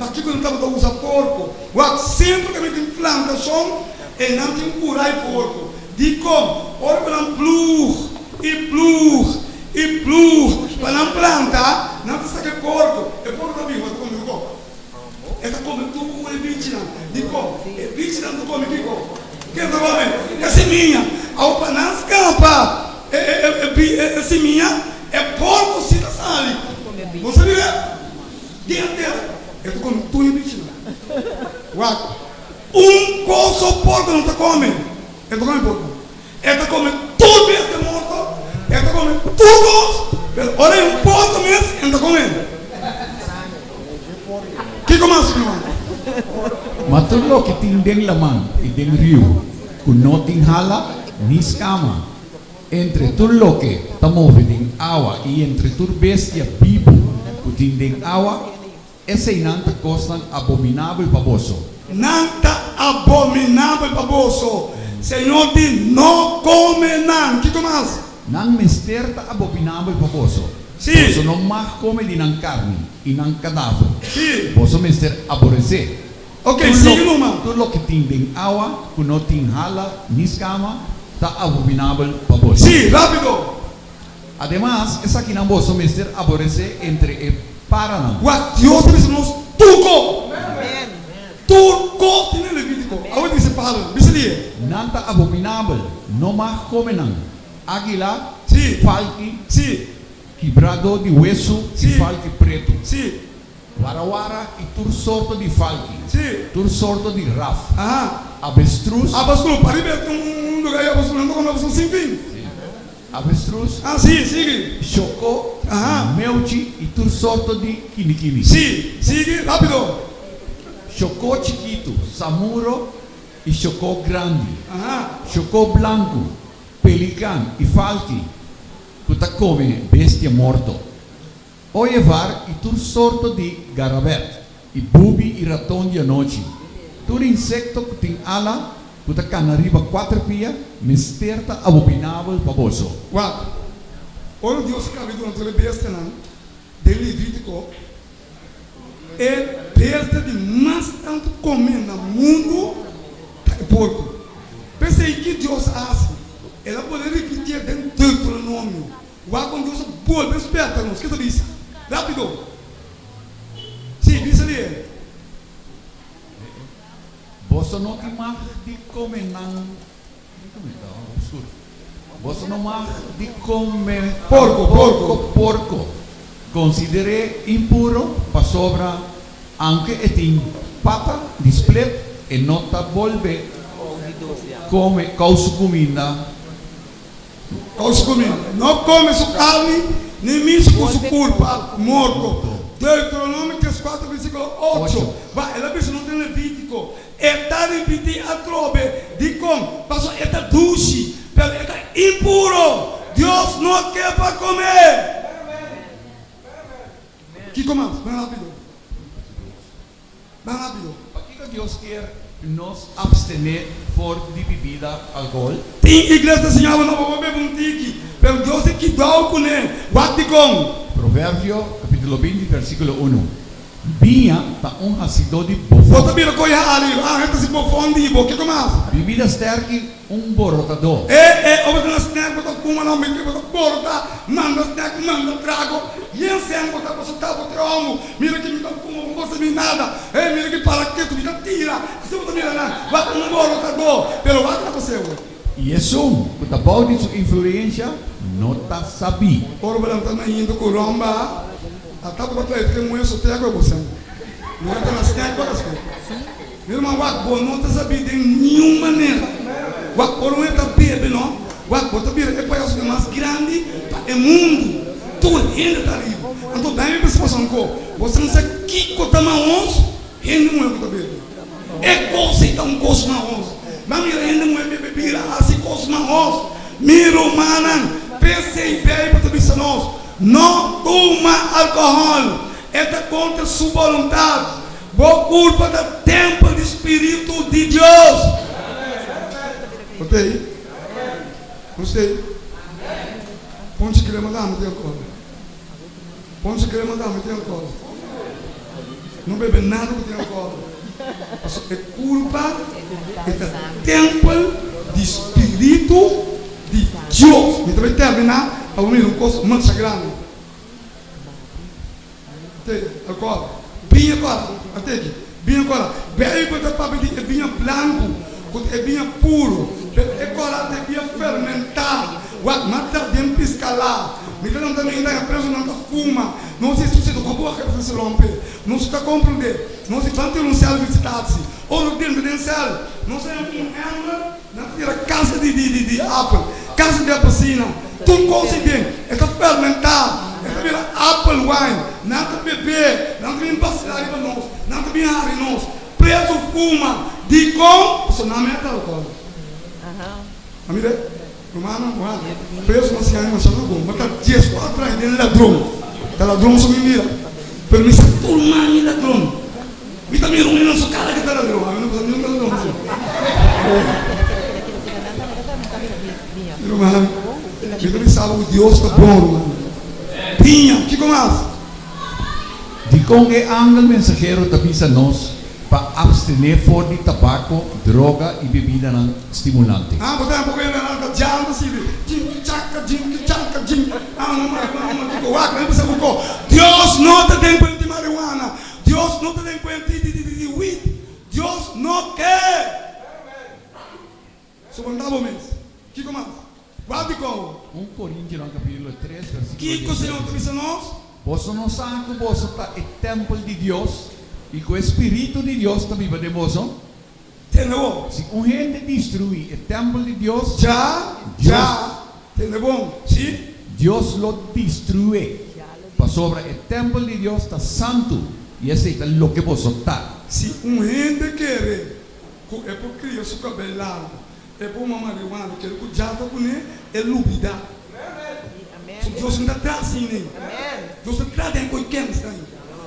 pakiko nan tabata usa porko. Wak, semper ku mi tin plantashon, e nan tin kura e porko. Dikon? Ora ku nan plug i plug i plug pa nan planta, nan ta saka e porko. E porko ta bin, wak, ta kome kiko? E ta kome tur e bichinan. Dikon? E bichinan ta kome kiko? Ken ta kome? E simia. Awor pa nan skapa e simia, e porko si ta sali. Bo sa mira? Den tera e ta kome tur e bichinan. Wak, un kos so porko no ta kome. E ta kome porko. E ta kome tur bestia morto, e ta kome tur kos, pero ora e un porko mes e no ta kome. Kiko mas, ruman? Ma tur loke tin den laman i den riu ku no tin hala ni skama, entre tur loke ta move den awa i entre tur bestia bibu ku tin den awa, Eseinan ta kosnan abominabel pa boso. Nan ta abominabel pa boso. Señor di, No kome nan. Kiko mas? Nan mester ta abominabel pa boso. Sí. Boso no mag kome di nan karni i nan kadaver. Sí. Boso mester aboresé. Ok, sigui numa. Tur loke tin den awa ku no tin hala ni skama ta abominabel pa boso. Sí, rápido. Ademas, esakinan boso mester aboresé entre e paranan. Wak, Dios ta bisa nos tur kos. Tur kos tin den Levítiko. Awe ta bisa e paranan. Bisa di e. Nan ta abominabel, no mag kome nan. Águila, falki, kibradó di wesu i falki pretu. Warawara i tur sorto di falki, tur sorto di raf, abestrus. Abestrus, pariba e un lugar i abestrus, nan ta kome abestrus sin fin. Avestruz. Ah, si, sigui. Shokó, meuchi i tur sorto di kinikini. Si, sigui, rápido. Shokó chikitu, samuro i shokó grandi. Shokó blanku, pelikan i falki ku ta kome bestia morto. Oyevar i tur sorto di garabèt i bubi i raton di anochi. Tur insekto ku tin ala ku ta kana riba kuater pia mester ta abobinabel pa boso. Wak, ora Dios a kaba di duna tur e bestianan den Levítiko, e bestia di mas tantu kome na mundu ta e porko. P'esei ki Dios a hasi? El a pone ripitié den Deuteronomio. Wak kon Dios a bolbe sperta nos. Ke ta bisa? Rapido! Sí, bisa di e. Boso no tin mag di kome nan. Boso no mag di kome Porko, porko. Porko. Konsider'é impuro pasobra aunke e tin pata di splet e no ta bolbe kome kou su kuminda. Kou su kuminda. No kome su karni ni mishi ku su kurpa morto. Deuteronomio 34 versíkulo 8. Ba, el a bisa nos den Levítiko. E ta ripití atrobe. Dikon? Pasobra e ta dushi, pero e ta impuro. Dios no ke pa kom'é. Kiko mas? Ban rápido. Ban rápido. Pakiko Dios kier nos abstené for di bibida alkohol? Tin iglesia ta siña bo no pa bo bebe un tiki, pero Dios e kidou kuné. Wak dikon? Proverbio kapítulo 20 versíkulo unu. Biña ta un hasidó di bofon. Bo ta bira koe hari, ángel ta hasi bofon di bo. Kiko mas? Bibida sterki, un borotadó. E, e, ora bo ta na snèk bo ta fuma na un bo ta borota, manda snèk, manda trago, yen sèn bo ta paso ta bo tromo, mira ki mi ta fuma, bo no sabi nada, e, mira ki para ketu mi ta tira, asina bo ta mira nan, wak un borotadó, pero wak ta pas'é awor. I esun ku ta bou di su influensha no ta sabí. Ora bo lanta mainta ku ròmba. Ata bo ta trae tur e muher sotea ku e bo sèn. Mira ta na snèk bo ta spera. Mi ruman wak bo no ta sabí den niun manera. Wak ora un e ta bebe no, wak bo ta bira e payaso di mas grandi pa e mundu. Tur hende ta riba. Anto dai mi bisa boso anko, boso no sa kiko ta mahos hende muher ku ta bebe. E kos ei ta un kos mahos. Nan mira hende muher bebe bira hasi kos mahos. Mi rumannan, p'esei Beibel ta bisa nos, No tuma alkohòl, e ta kontra su boluntat. Bo kurpa ta tèmpel di spiritu di Dios. Bo ta ei? Nos ta ei? Ponche krema dame tin alkohòl. Ponche krema dame tin alkohòl. No bebe nada ku tin alkohòl. Pasobra e kurpa e ta tèmpel di spiritu di Dios. Mi ta bai terminá pa bo mira un kos masha grandi. Te, alkohòl. Biña kòrá. Ate aki. Biña kòrá. Beibel ta papia di e biña blanku ku ta e biña puru. Pero e kòrá ta e biña fermentá. Wak, mata den piskalá. Mi ta lanta mi inda preso nan ta fuma. Nos e susedo pa bo a keda se rompe. Nos ta komprendé. Nos e ban tin un sèl visitatie. Ora dentro den sèl, nos a haña un hèmber nan ta tira kasa di di di apel, kasa di apelsina, tur kos ei den. E ta fermentá, e ta bira apple wine. Nan ta bebé, nan ta bin basilá riba nos, nan ta bin hari nos. Preso fuma. Dikon? Pasobra nan mester alkohòl. A mira. Rumannan, wak, preso na siña masha ladron. Ma ta 14 aña den ladron. Ta ladron so mi mira. Pero mi sa tur mami ladron. Mi ta mira un hende na su kara ke ta ladron. Ami no bisa niun ta ladron si. Mi ruman, mi ta bisa bo ku Dios ta bon, ruman. Piña, kiko mas? Dikon e angel mensahero ta bisa nos pa abstené for di tabako, droga i bebidanan stimulante? Ah, bo ta poko hende nan ta djanta sibi, Jinki chaka, jinki chaka, jin. Ah, no marihuana, no kiko. Wak, nan bisa ku ko. Dios no ta den kuenta di marihuana. Dios no ta den kuenta di, di, di, di weed. Dios no ke. Soportá bo mes. Kiko mas? Wak di kou. 1 Korintionan kapítulo 3 versíkulo Kiko Señor ta 17. bisa nos? Boso no sa ku boso ta e tèmpel di Dios i ku e spiritu di Dios ta biba den boso? Tende bo. Si un hende destruí e tèmpel di Dios, Dja, Dios. dja. Tende bon, si? Dios lo destruié. Pasobra e tèmpel di Dios ta santu, i esei ta loke boso ta. Si un hende kere ku e por kria su kabei largu, e por huma marihuana, kere ku djata kuné, e lubidá. So Dios no ta traha asina ei. Dios ta traha den koe kèns ei.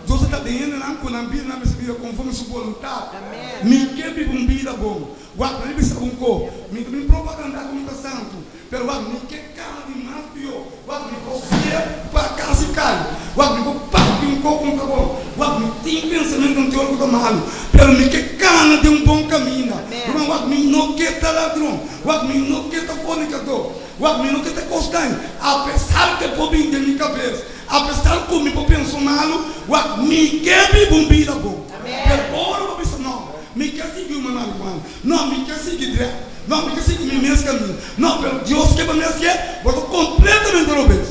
Dios ta traha den hendenan ku nan bida nan mester biba konforme su boluntat. Mi ke biba un bida bon. Wak, nan a bisa un ko, mi ta bin propagandá ku mi ta santu, pero wak, mi ke kama di mas pió. Wak, mi por fier pa kasi kai. Wak, mi por papia un ko ku no ta bon. Wak, mi tin pensamentunan te ora ku ta malu, pero mi ke kana den un bon kaminda. Ruman, wak, mi no ke ta ladron. Wak, mi no ke ta fornikadó. Wak, mi no ke ta kos daño. Apesar ku e por bin den mi kabes, apesar ku mi por pensa un malu, wak, mi ke biba un bida bon. Pero ora bo bisa, No, mi ke sigui un marihuana. No, mi ke sigui drèg. No, mi ke sigui mi mes kaminda. No, pero Dios ke pa mi hasié, bo ta kompletamente robes.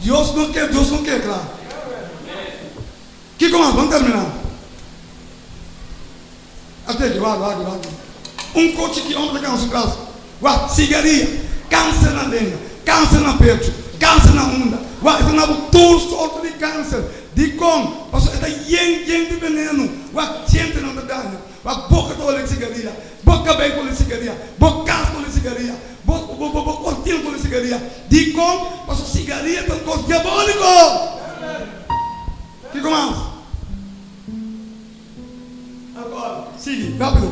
Dios no ke, Dios no ke, kla. Kiko mas? Ban terminá. Ate aki, wak, wak, wak. Un kochi ki homber ta kanga su tras. Wak, sigaria, kanser na lenga, kanser na pechu, kanser na hunda. Wak, e ta na bo tur sorto di kanser. Dikon? Pasobra e ta yen yen di venenu. Wak, djentenan ta daña. Wak, boka ta ole sigaria, bo kabei ta ole sigaria, bo kas ta ole sigaria, bo bo bo kortina ta ole sigaria. Dikon? Pasobra sigaria ta un kos diabóliko. Kiko mas? Alkohòl. Sigui, rápido.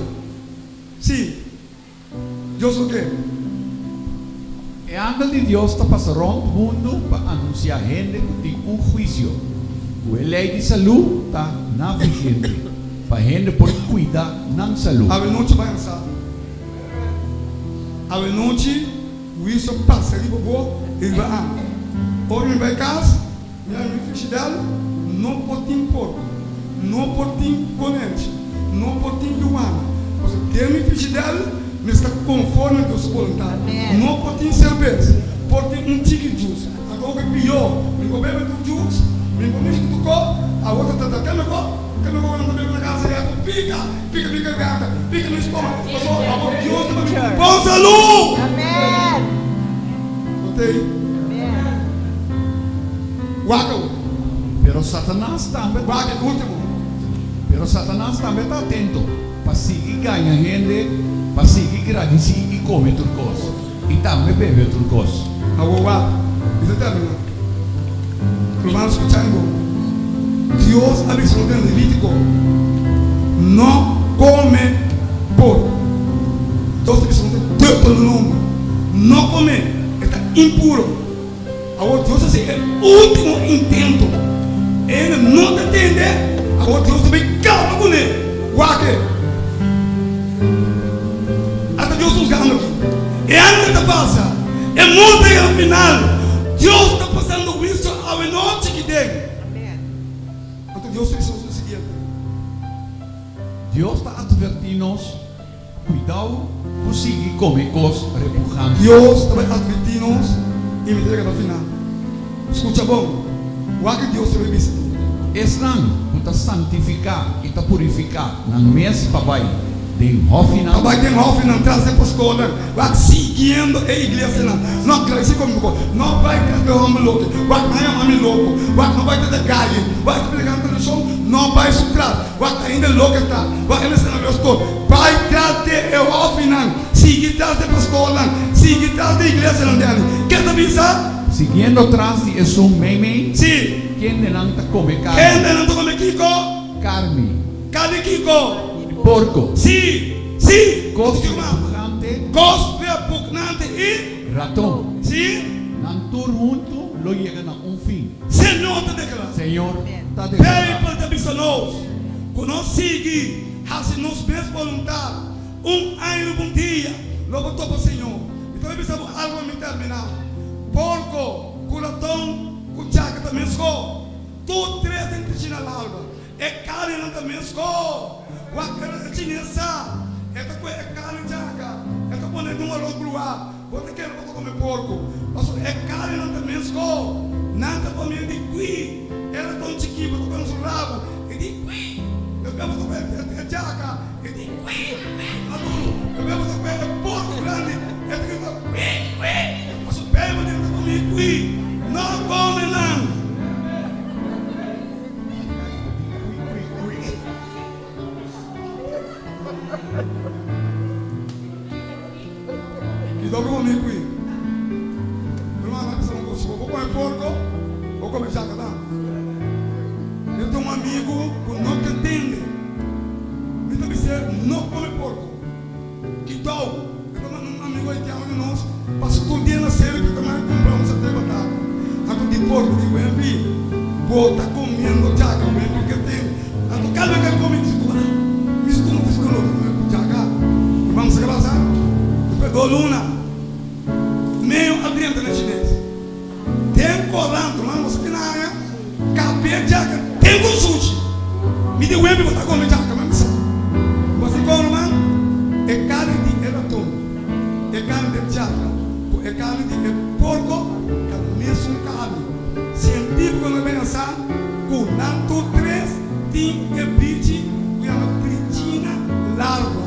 Sí. Dios lo ke. E angel di Dios ta pasa rònt mundu pa anunsiá hende ku tin un huisio, ku e lei di salú ta na vigente, pa hende por kuida nan salú. Awe nochi bai ansa. Awe nochi huisio pasa riba bo i riba ami. Ora mi bai kas, Mi a mi fishidal no por tin porko, no por tin konenchi, no por tin yuana, pasobra den mi fishidal mi sta konforme Dios su boluntat. No por tin serbes, por tin un tiki jus. Anto hopi pió, mi por bebe tur jus, mi por mishi ku tur kos, awor ta ta keme kos, keme kos ku nan ta bebe na kasa ya ku pika, pika mi garganta, pika mi stoma, pasobra awor Dios ta pa mi ku bon salú. Otey. Wak awor. Pero Satanas tambe. Wak e ultimo. Pero Satanas tambe ta atento pa sigui gaña hende pa sigui gradisí i kome tur kos, i tambe bebe tur kos. Awor wak, mi ta terminá. Ruman, skucha mi bon. Dios a bisa nos den Levítiko, No kome porko. Dios ta bisa nos den Deuteronomio, No kome, e ta impuro. Awor Dios a hasi e último intento. E hende no ta tende, awor Dios ta bin kaba kuné. Wak e! Ata Dios ta husgando aki. E angel ta pasa, e mundu ta yega na final. Dios ta pasando huisio awe nochi aki den. Anto Dios ta bisa nos lo siguiente. Dios ta atvertí nos. Cuidao cu sigui come cos repujante. Dios ta bai adverti nos y mi ta yega na final. Scucha bon, wak e Dios ta bai bisa mi. Esnan cu ta santifica y ta purifica nan mes pa bai den hofinan. Pa bai den hofinan tras e pastornan, wak siguiendo e iglesianan. No crece como bo, no bai tras e homber loke, wak nan yama mi loco, wak no bai tras e gaye, wak e ta predicando tradicion, no bai su tras. Wak ainda loke ta, wak e mester na pastor. Bai tras di e hòfinan, sigui tras di e pastornan, sigui tras di e iglesianan di ani. Ke ta bisa? Siguiendo tras di esun meimei. Sí. Kendenan ta kome karni. Kendenan ta kome kiko? Karni. Karni kiko? Di porko. Sí, sí. Kos repugnante. Kos repugnante i. Raton. Sí. Nan tur huntu lo yega na un fin. Señor ta deklará. Señor ta deklará. Beibel ta bisa nos ku nos sigui hasi nos mes boluntat un aña riba un dia lo bo topa Señor. Mi ta bai bisa bo algu pa mi terminá. Porko ku raton ku chaka ta meskó. Tur tres den kushina largo. E karninan ta meskó. Wak e chinesa e ta kue e karni chaka e ta pone den un aros bruá. Bo ta kere bo ta kome porko, pasobra e karninan ta mesko. Nan ta famia di kui. E raton chikí bo ta kome su rabu i di kui. Despues bo ta kome e jaka i di kui, kui maduro. Despues bo ta kome e porko grandi, e ta grita kui, kui. Kui, no kome nan. I dor ku mi kui. Ruman a bisa un kos, si bo por kome porko, bo kome chaka tambe. Mi tin un amigu ku no ta tende. Mi ta bis'é no kome porko. Kitou, e ta manda un amigu haitiano di nos pa studia na serio ku ta manda kumpra un satè batata. Anto di porko di Wempi, bo ta komiendo chaka, Wempi ke tende. Anto kada bes ku e kome, mi situ, ah, mi stoma ta situ loke ku chaka. Ruman, sa ke pasa? Despues dos luna, medio a drenta na chines. Den korant, ruman, bo sa kina haña kab'é djaka den ku sushi. Mi di wempi bo ta kome djaka, ma mi sa. Bo si kon, ruman? E karni di e raton, e karni di e djaka ku e karni di e porko ta mesun karni. Sientífikonan a pensa ku nan tur tres tin e bichi ku yama trichina larva.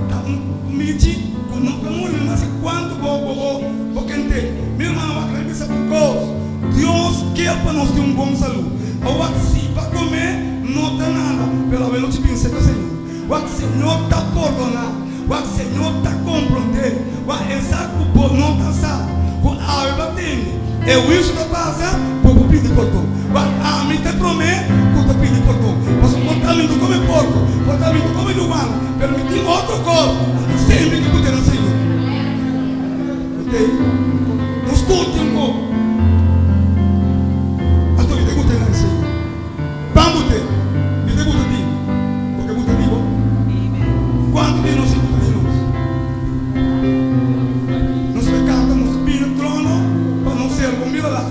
Ta un michi ku no ta muri no masi kuantu bo bo bo kente. Mi hermano wak nan bisa un kos, Dios kier pa nos tin un bon salu. Awak si pa kome no ta nada, pero awe nochi bin seka Señor. Wak Señor ta pordona, wak Señor ta kompronde, wak e sa ku bo no ta sa ku awe pa tende. E huisio ta pasa, bo por pidi pordon. Wak ami ta e promé ku ta pidi pordon, pasobra por ta mi no kome porko, por ta mi no kome yuwana, pero mi tin otro kos ku semper ke put'e na Señor. Oke, nos tur tin un kos, anto mi ta gut'e na Señor. Ban but'e, mi ta guta di mi, bo ke guta di bo? Kuantu di nos a guta di nos? Nos ta kanta, nos ta bini trono pa nos ser bon bira la.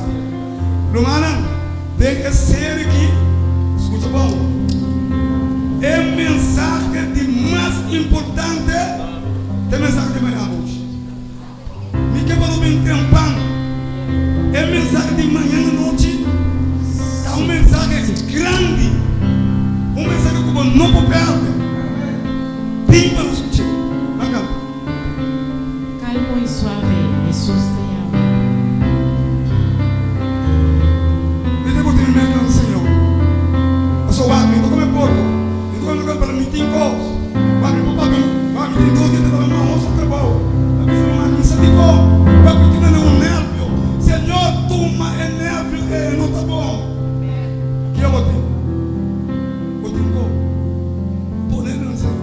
Rumannan, den e seri aki, skucha bon, e mensahe di mas importante ta e mensahe di mañana anochi. Mi ke pa no bin trempan. E mensahe di mañana anochi ta un mensahe grandi, un mensahe ku bo no por pèrdè. Bin pa nos skuch'é. Ban kanta. Calmo y suave, Hesus ta yama. Mi ta gusta mi mes nan Señor. Pasobra wak mi ta come porco, mi ta come local pero mi tin cos. Wak mi por papia, wak mi tin dos dia ta traha mahoso trabao. Mi bisa mi mami, mi sa dicon. Wak mi tin manda un nervio. Señor tuma e nervio ey, e no ta bon. Kia bo tin? Bo tin con? Pone nan Señor.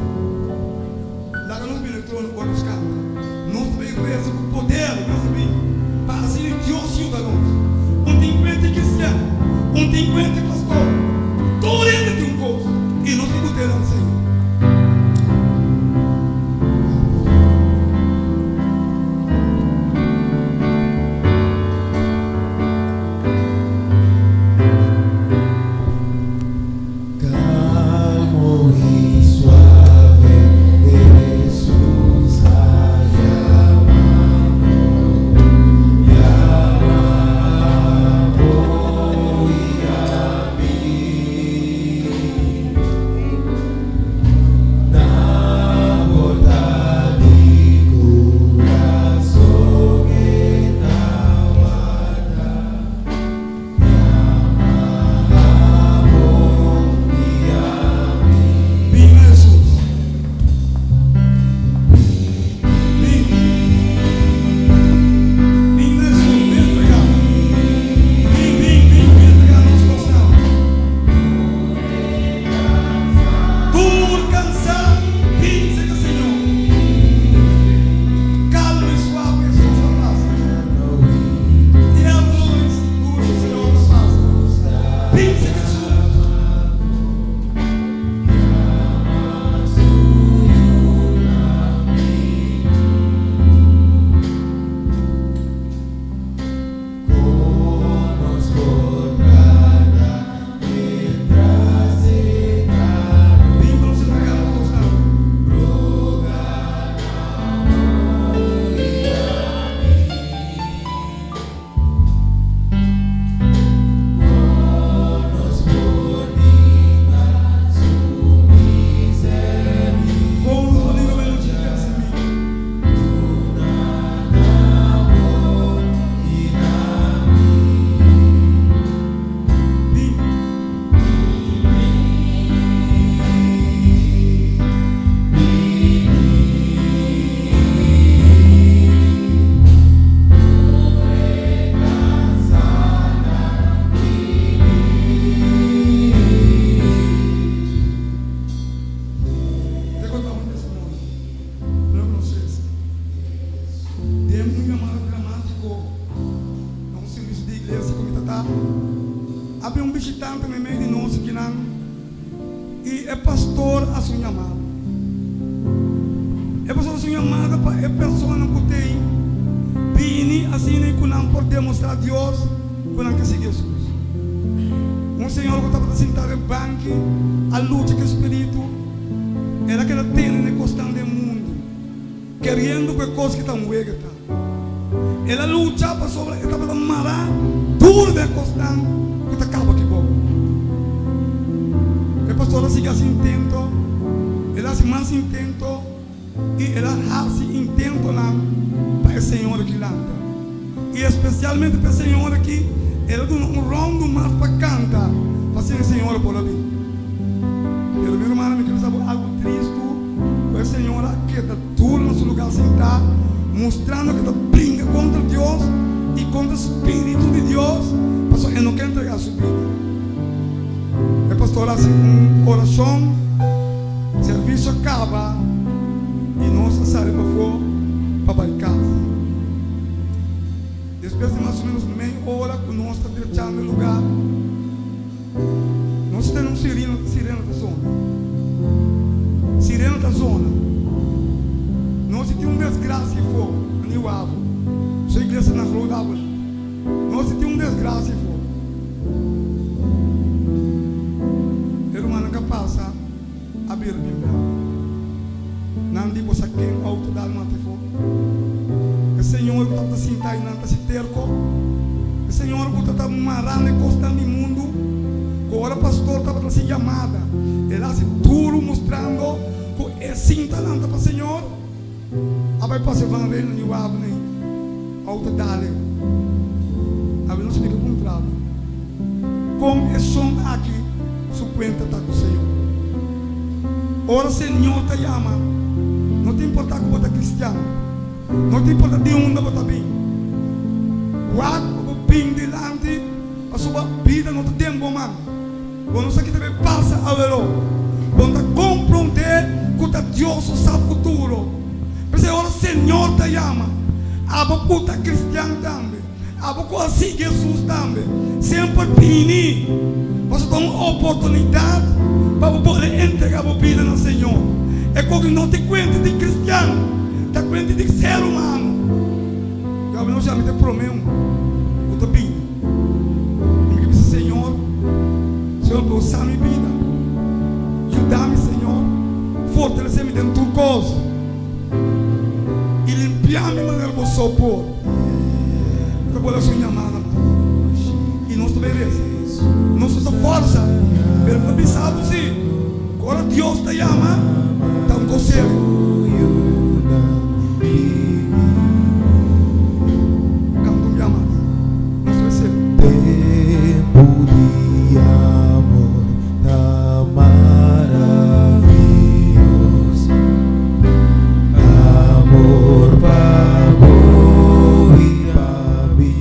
pastor a hasi un yamada. E pastor a hasi un yamada pa e personanan ku tin bini asina i ku nan por demostrá Dios ku nan ke sigui Hesus. Un señor ku tabata sintá den banki a lucha ku e spiritu, el a keda tene na e kosnan den mundu, keriendo ku e kos ki ta un wega ta. El a lucha pasobra e tabata mará duru den e kosnan ku ta kaba ki bo. E pastor a sigui hasi intento, el a hasi mas intento i el a hasi intentonan pa e señora ki lanta. I espesialmente pa e señora ki el a duna un rondu mas pa kanta pa asina e señora por a bin. Pero mi rumannan mi ke bisa bo algu tristu ku e señora a keda Tur na su lugar sintá, mustrando ke ta bringa kontra Dios i kontra spiritu di Dios, pasobra e no ke entregá su bida. E pastor a hasi un orashon, servisio a kaba i nos a sali pafó pa bai kas. Despues di mas o ménos mei ora ku nos ta drechando e lugá, Nos tene un sirena, sirena ta zona. Sirena ta zona. Nos tin un desgracia afó na Nieuw Haven. Su iglesia na Groot Haven. Nos tin un desgracia afó. E rumannan ka pasa a bira bin bèk. Nan di, Bo sa ken outo dal mata afó? E señor ku tabata sinta einan ta si terko. E señor ku ta ta mará na e kosnan di mundu, ku ora pastor tabata hasi yamada, el a hasi duru mustrando ku e sinta lanta pa Señor. A bai pasa e van Reno ni Wabney outo dale. Awe nos tin ke puntra bo, kon e son aki su kuenta ta ku Señor? Ora Señor ta yama, no ta importa ku bo ta kristian, no ta importa di unda bo ta bin. Wak ku bo bin dilanti pasobra bida no ta den bo man. Bo no sa ki ta bay pasa awero. Bo no ta komprondé ku ta Dios su sa futuro. P'esei ora Señor ta yama, abo ku ta kristian tambe, abo ku a sigui Hesus tambe, semper bini, pasobra ta un oportunidat pa bo por entregá bo bida na Señor. E koki no ta kuenta di kristian, ta kuenta di ser humano. Yo abo no sa mi ta e promé un ku ta bini. I mi ke bisa, Señor, Señor, bo sa mi bida. Yuda mi, Señor, fortalesé mi den tur kos i limpia mi manera bo so por. Mi ta bolbe su yamada mas i nos ta bai resa. Nos no ta forsa, pero mi ta bisa bo si, ku ora Dios ta yama, ta un kos serio. Canta un bia mas. Nos ta ser. Tempu di amor ta maravioso. Amor pa bo i pa mi.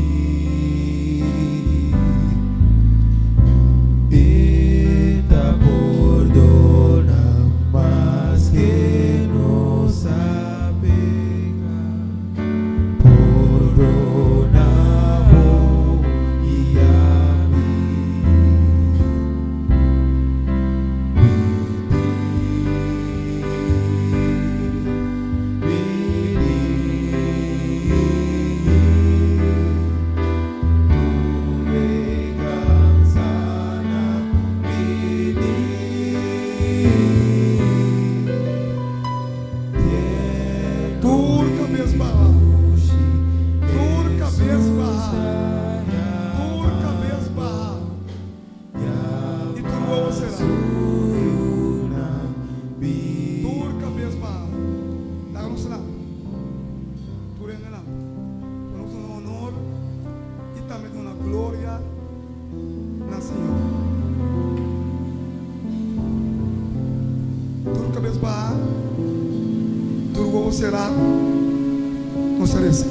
E ta pordona maske nos a peka. Pordona bo i ami. Bini, bini. Tur e cansanan bini. Tur kabes baha, tur kabes baha, tur kabes baha, i tur wowo sera. Tur kabes baha. Laga nos lanta, tur hende lanta, pa nos duna honor i tambe duna gloria na Señor. Tur kabes baha, tur wowo será, nos ta resa.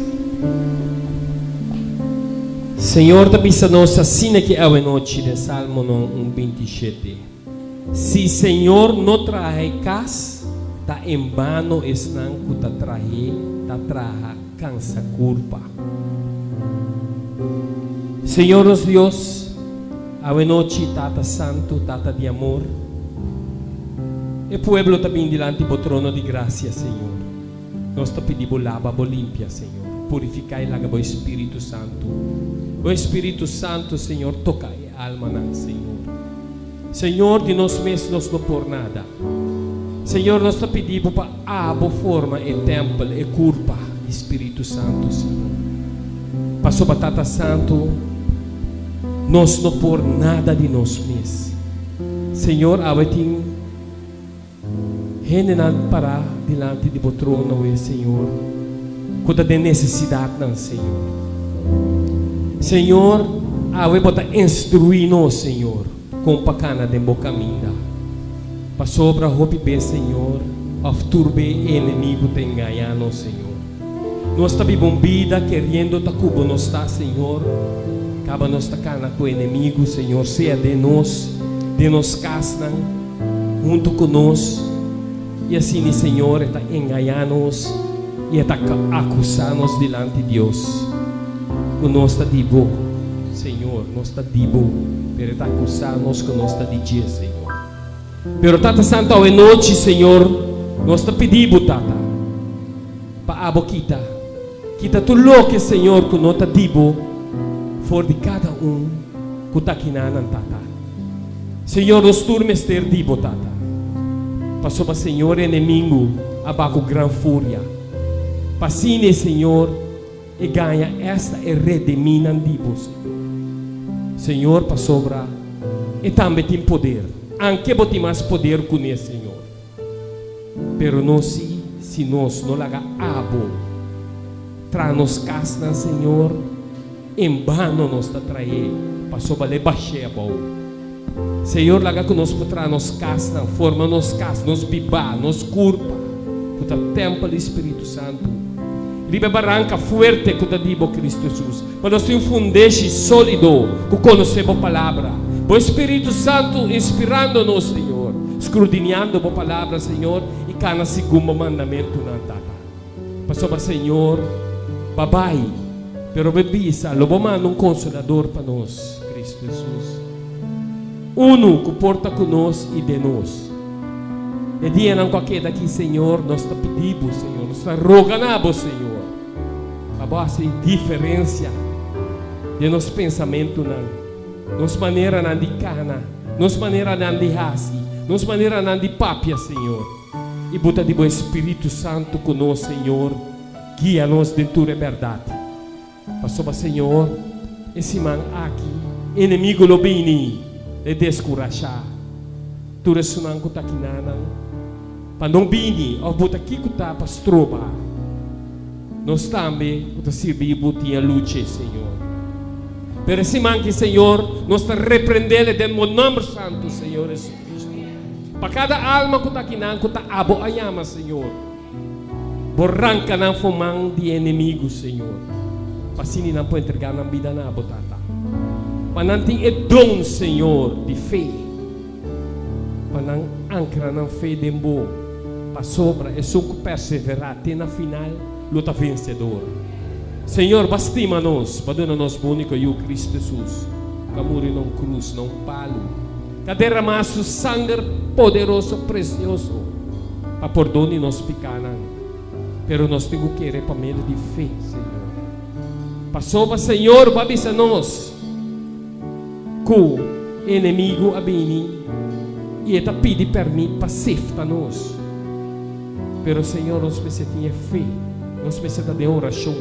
Señor ta bisa nos asina ki awenochi den Salmonan un 27, Si Señor no traha e kas, ta en bano esnan ku ta trah'é ta traha kansa kurpa. Señor nos Dios, Awenochi, Tata Santu, Tata di amor. E pueblo ta bin dilanti bo trono di grasia, Señor. Nos ta pidi bo laba bo limpia, Señor. Purifiká i laga bo Spiritu Santu, bo Spiritu Santu, Señor, toka e almanan, Señor. Señor, di nos mes nos no por nada. Señor, nos ta pidi bo pa abo forma e tèmpel, e kurpa di Spiritu Santu, Señor. Pasobra Tata Santu, nos no por nada di nos mes. Señor, awe tin hendenan pará dilanti di bo trono awe, Señor, ku ta den nesesidatnan, Señor. Señor, awe bo ta instruí nos, Señor, kon pa kana den bo kaminda. Pasobra hopi bes, Señor, òf tur be e enemigu ta engañá nos, Señor. Nos ta biba un bida keriendo ta ku bo nos ta, Señor. Kaba nos ta kana ku enemigu, Señor, sea den nos, den nos kasnan, huntu ku nos. I asina, Señor, e ta engañá nos i e ta akusá nos dilanti Dios ku nos ta di bo, Señor, nos ta di bo, pero e ta akusá nos ku nos ta di dje, Señor. Pero Tata Santu awe nochi, Señor, nos ta pidi bo, Tata, pa abo kita, kita tur loke, Señor, ku no ta di bo for di kada un ku ta kinanan, Tata. Señor, nos tur mester di bo, Tata. Pasobra, Señor, enemingu a ba ku gran furia. Pa asina, Señor, e gaña esta e redemínan di bo, Señor. Señor, pasobra e tambe tin poder, anke bo tin mas poder kuné, Señor. Pero nos si, si nos no laga abo traha nos kasnan, Señor, en bano nos ta traé, pasobra lo e bash'é abou. Señor, laga ku nos por traha nos kasnan, forma nos kas, nos bibá, nos kurpa, ku ta tèmpel di Spiritu Santu, riba e baranka fuerte ku ta di bo, Kristu Hesus. Pa nos tin un fundeshi sólido ku konosé bo Palabra. Bo Spiritu Santu inspirando nos, Señor, skrudiñando bo Palabra, Señor, i kana segun bo mandamentunan, Tata. Pasobra, Señor, babai, pero bo bisa, lo bo manda un Konsolador pa nos, Kristu Hesus. Unu ku por ta ku nos i den nos. E dianan ku a keda aki, Señor, nos ta pidi Bo, Señor, nos ta roga na Bo, Señor, pa Bo hasi diferensia den nos pensamentunan, nos maneranan di kana, nos maneranan di hasi, nos maneranan di papia, Señor. I Bo ta di Bo Espíritu Santu ku nos, Señor, guia nos den tur e bèrdat. Pasobra, Señor, e siman aki enemigo lo bini e deskurashá tur esunnan ku ta kinanan pa no bini òf bo ta kiko ta pa stroba nos tambe ku ta sirbi bo tin a lucha, Señor. Pero e siman aki, Señor, nos ta reprendele den bo nòmber santu, Señor Jesucristo. Pa kada alma ku ta kinan ku ta abo a yama, Señor. Bo ranka nan for man di e enemigu, Señor, pa asina nan por entregá nan bida na Bo, Tata. Pa nan tin e don, Señor, di fe, pa nan ankra nan fe den Bo, pasobra esun ku perseverá te na final lo ta vensedor. Señor, Bo a stima nos, Bo a duna nos Bo úniko Yu, Kristu Hesus, ku a muri na un krus, na un palu, ku a derramá Su sanger poderoso, presioso, pa pordon di nos pikánan, pero nos tin ku kere pa medio di fe, Señor. Pasobra Señor bo a bisa nos ku e enemigu a bini i e ta pidi pèrmit pa sefta nos. Pero Señor nos mester tin e fe, nos mester ta den orashon,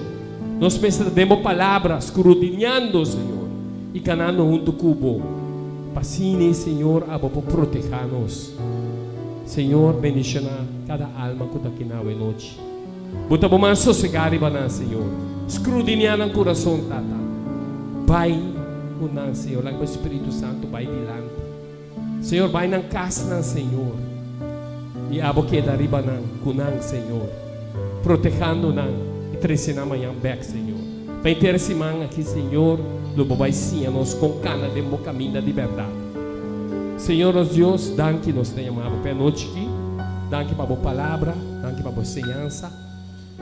nos mester ta den bo palabra, skrudiñando, Señor, i kanando huntu ku bo, pa asina, Señor, abo por protehá nos. Señor bendiciona cada alma cu ta aki na awe nochi. Bo ta bo man sosega riba nan, Señor. Scrudinia nan curason, Tata. Bai cu nan, Señor. Laga bo Spiritu Santo bai dilanti. Señor, bai nan casnan, Señor. Y abo keda riba nan, cu nan, Señor. Protehando nan y trece nan mañan bek, Señor. Pa henter siman aki, Señor, lo bo bai siña nos con cana den bo caminda di berdad. Señor nos Dios, danki nos ta yama bo p'e anochi aki. Danki pa bo palabra, danki pa bo enseñansa.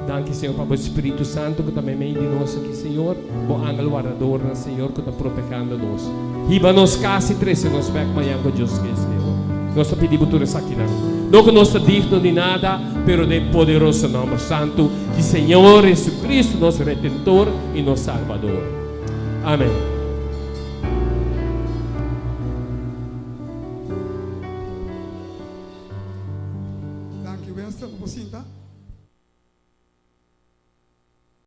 Danki, Señor, pa bo Spiritu Santu ku ta meimei di nos aki, Señor, bo angel wardadornan, Señor, ku ta protehando nos. Hiba nos kas i trese nos bèk mañan ku Dios ke, Señor. Nos ta pidi bo tur esakinan. No ku nos ta digno di nada, pero den poderoso nòmber santu di Señor Jesucristo, nos Redentor i nos Salbador. Amèn. Danki Winston, bo por sinta.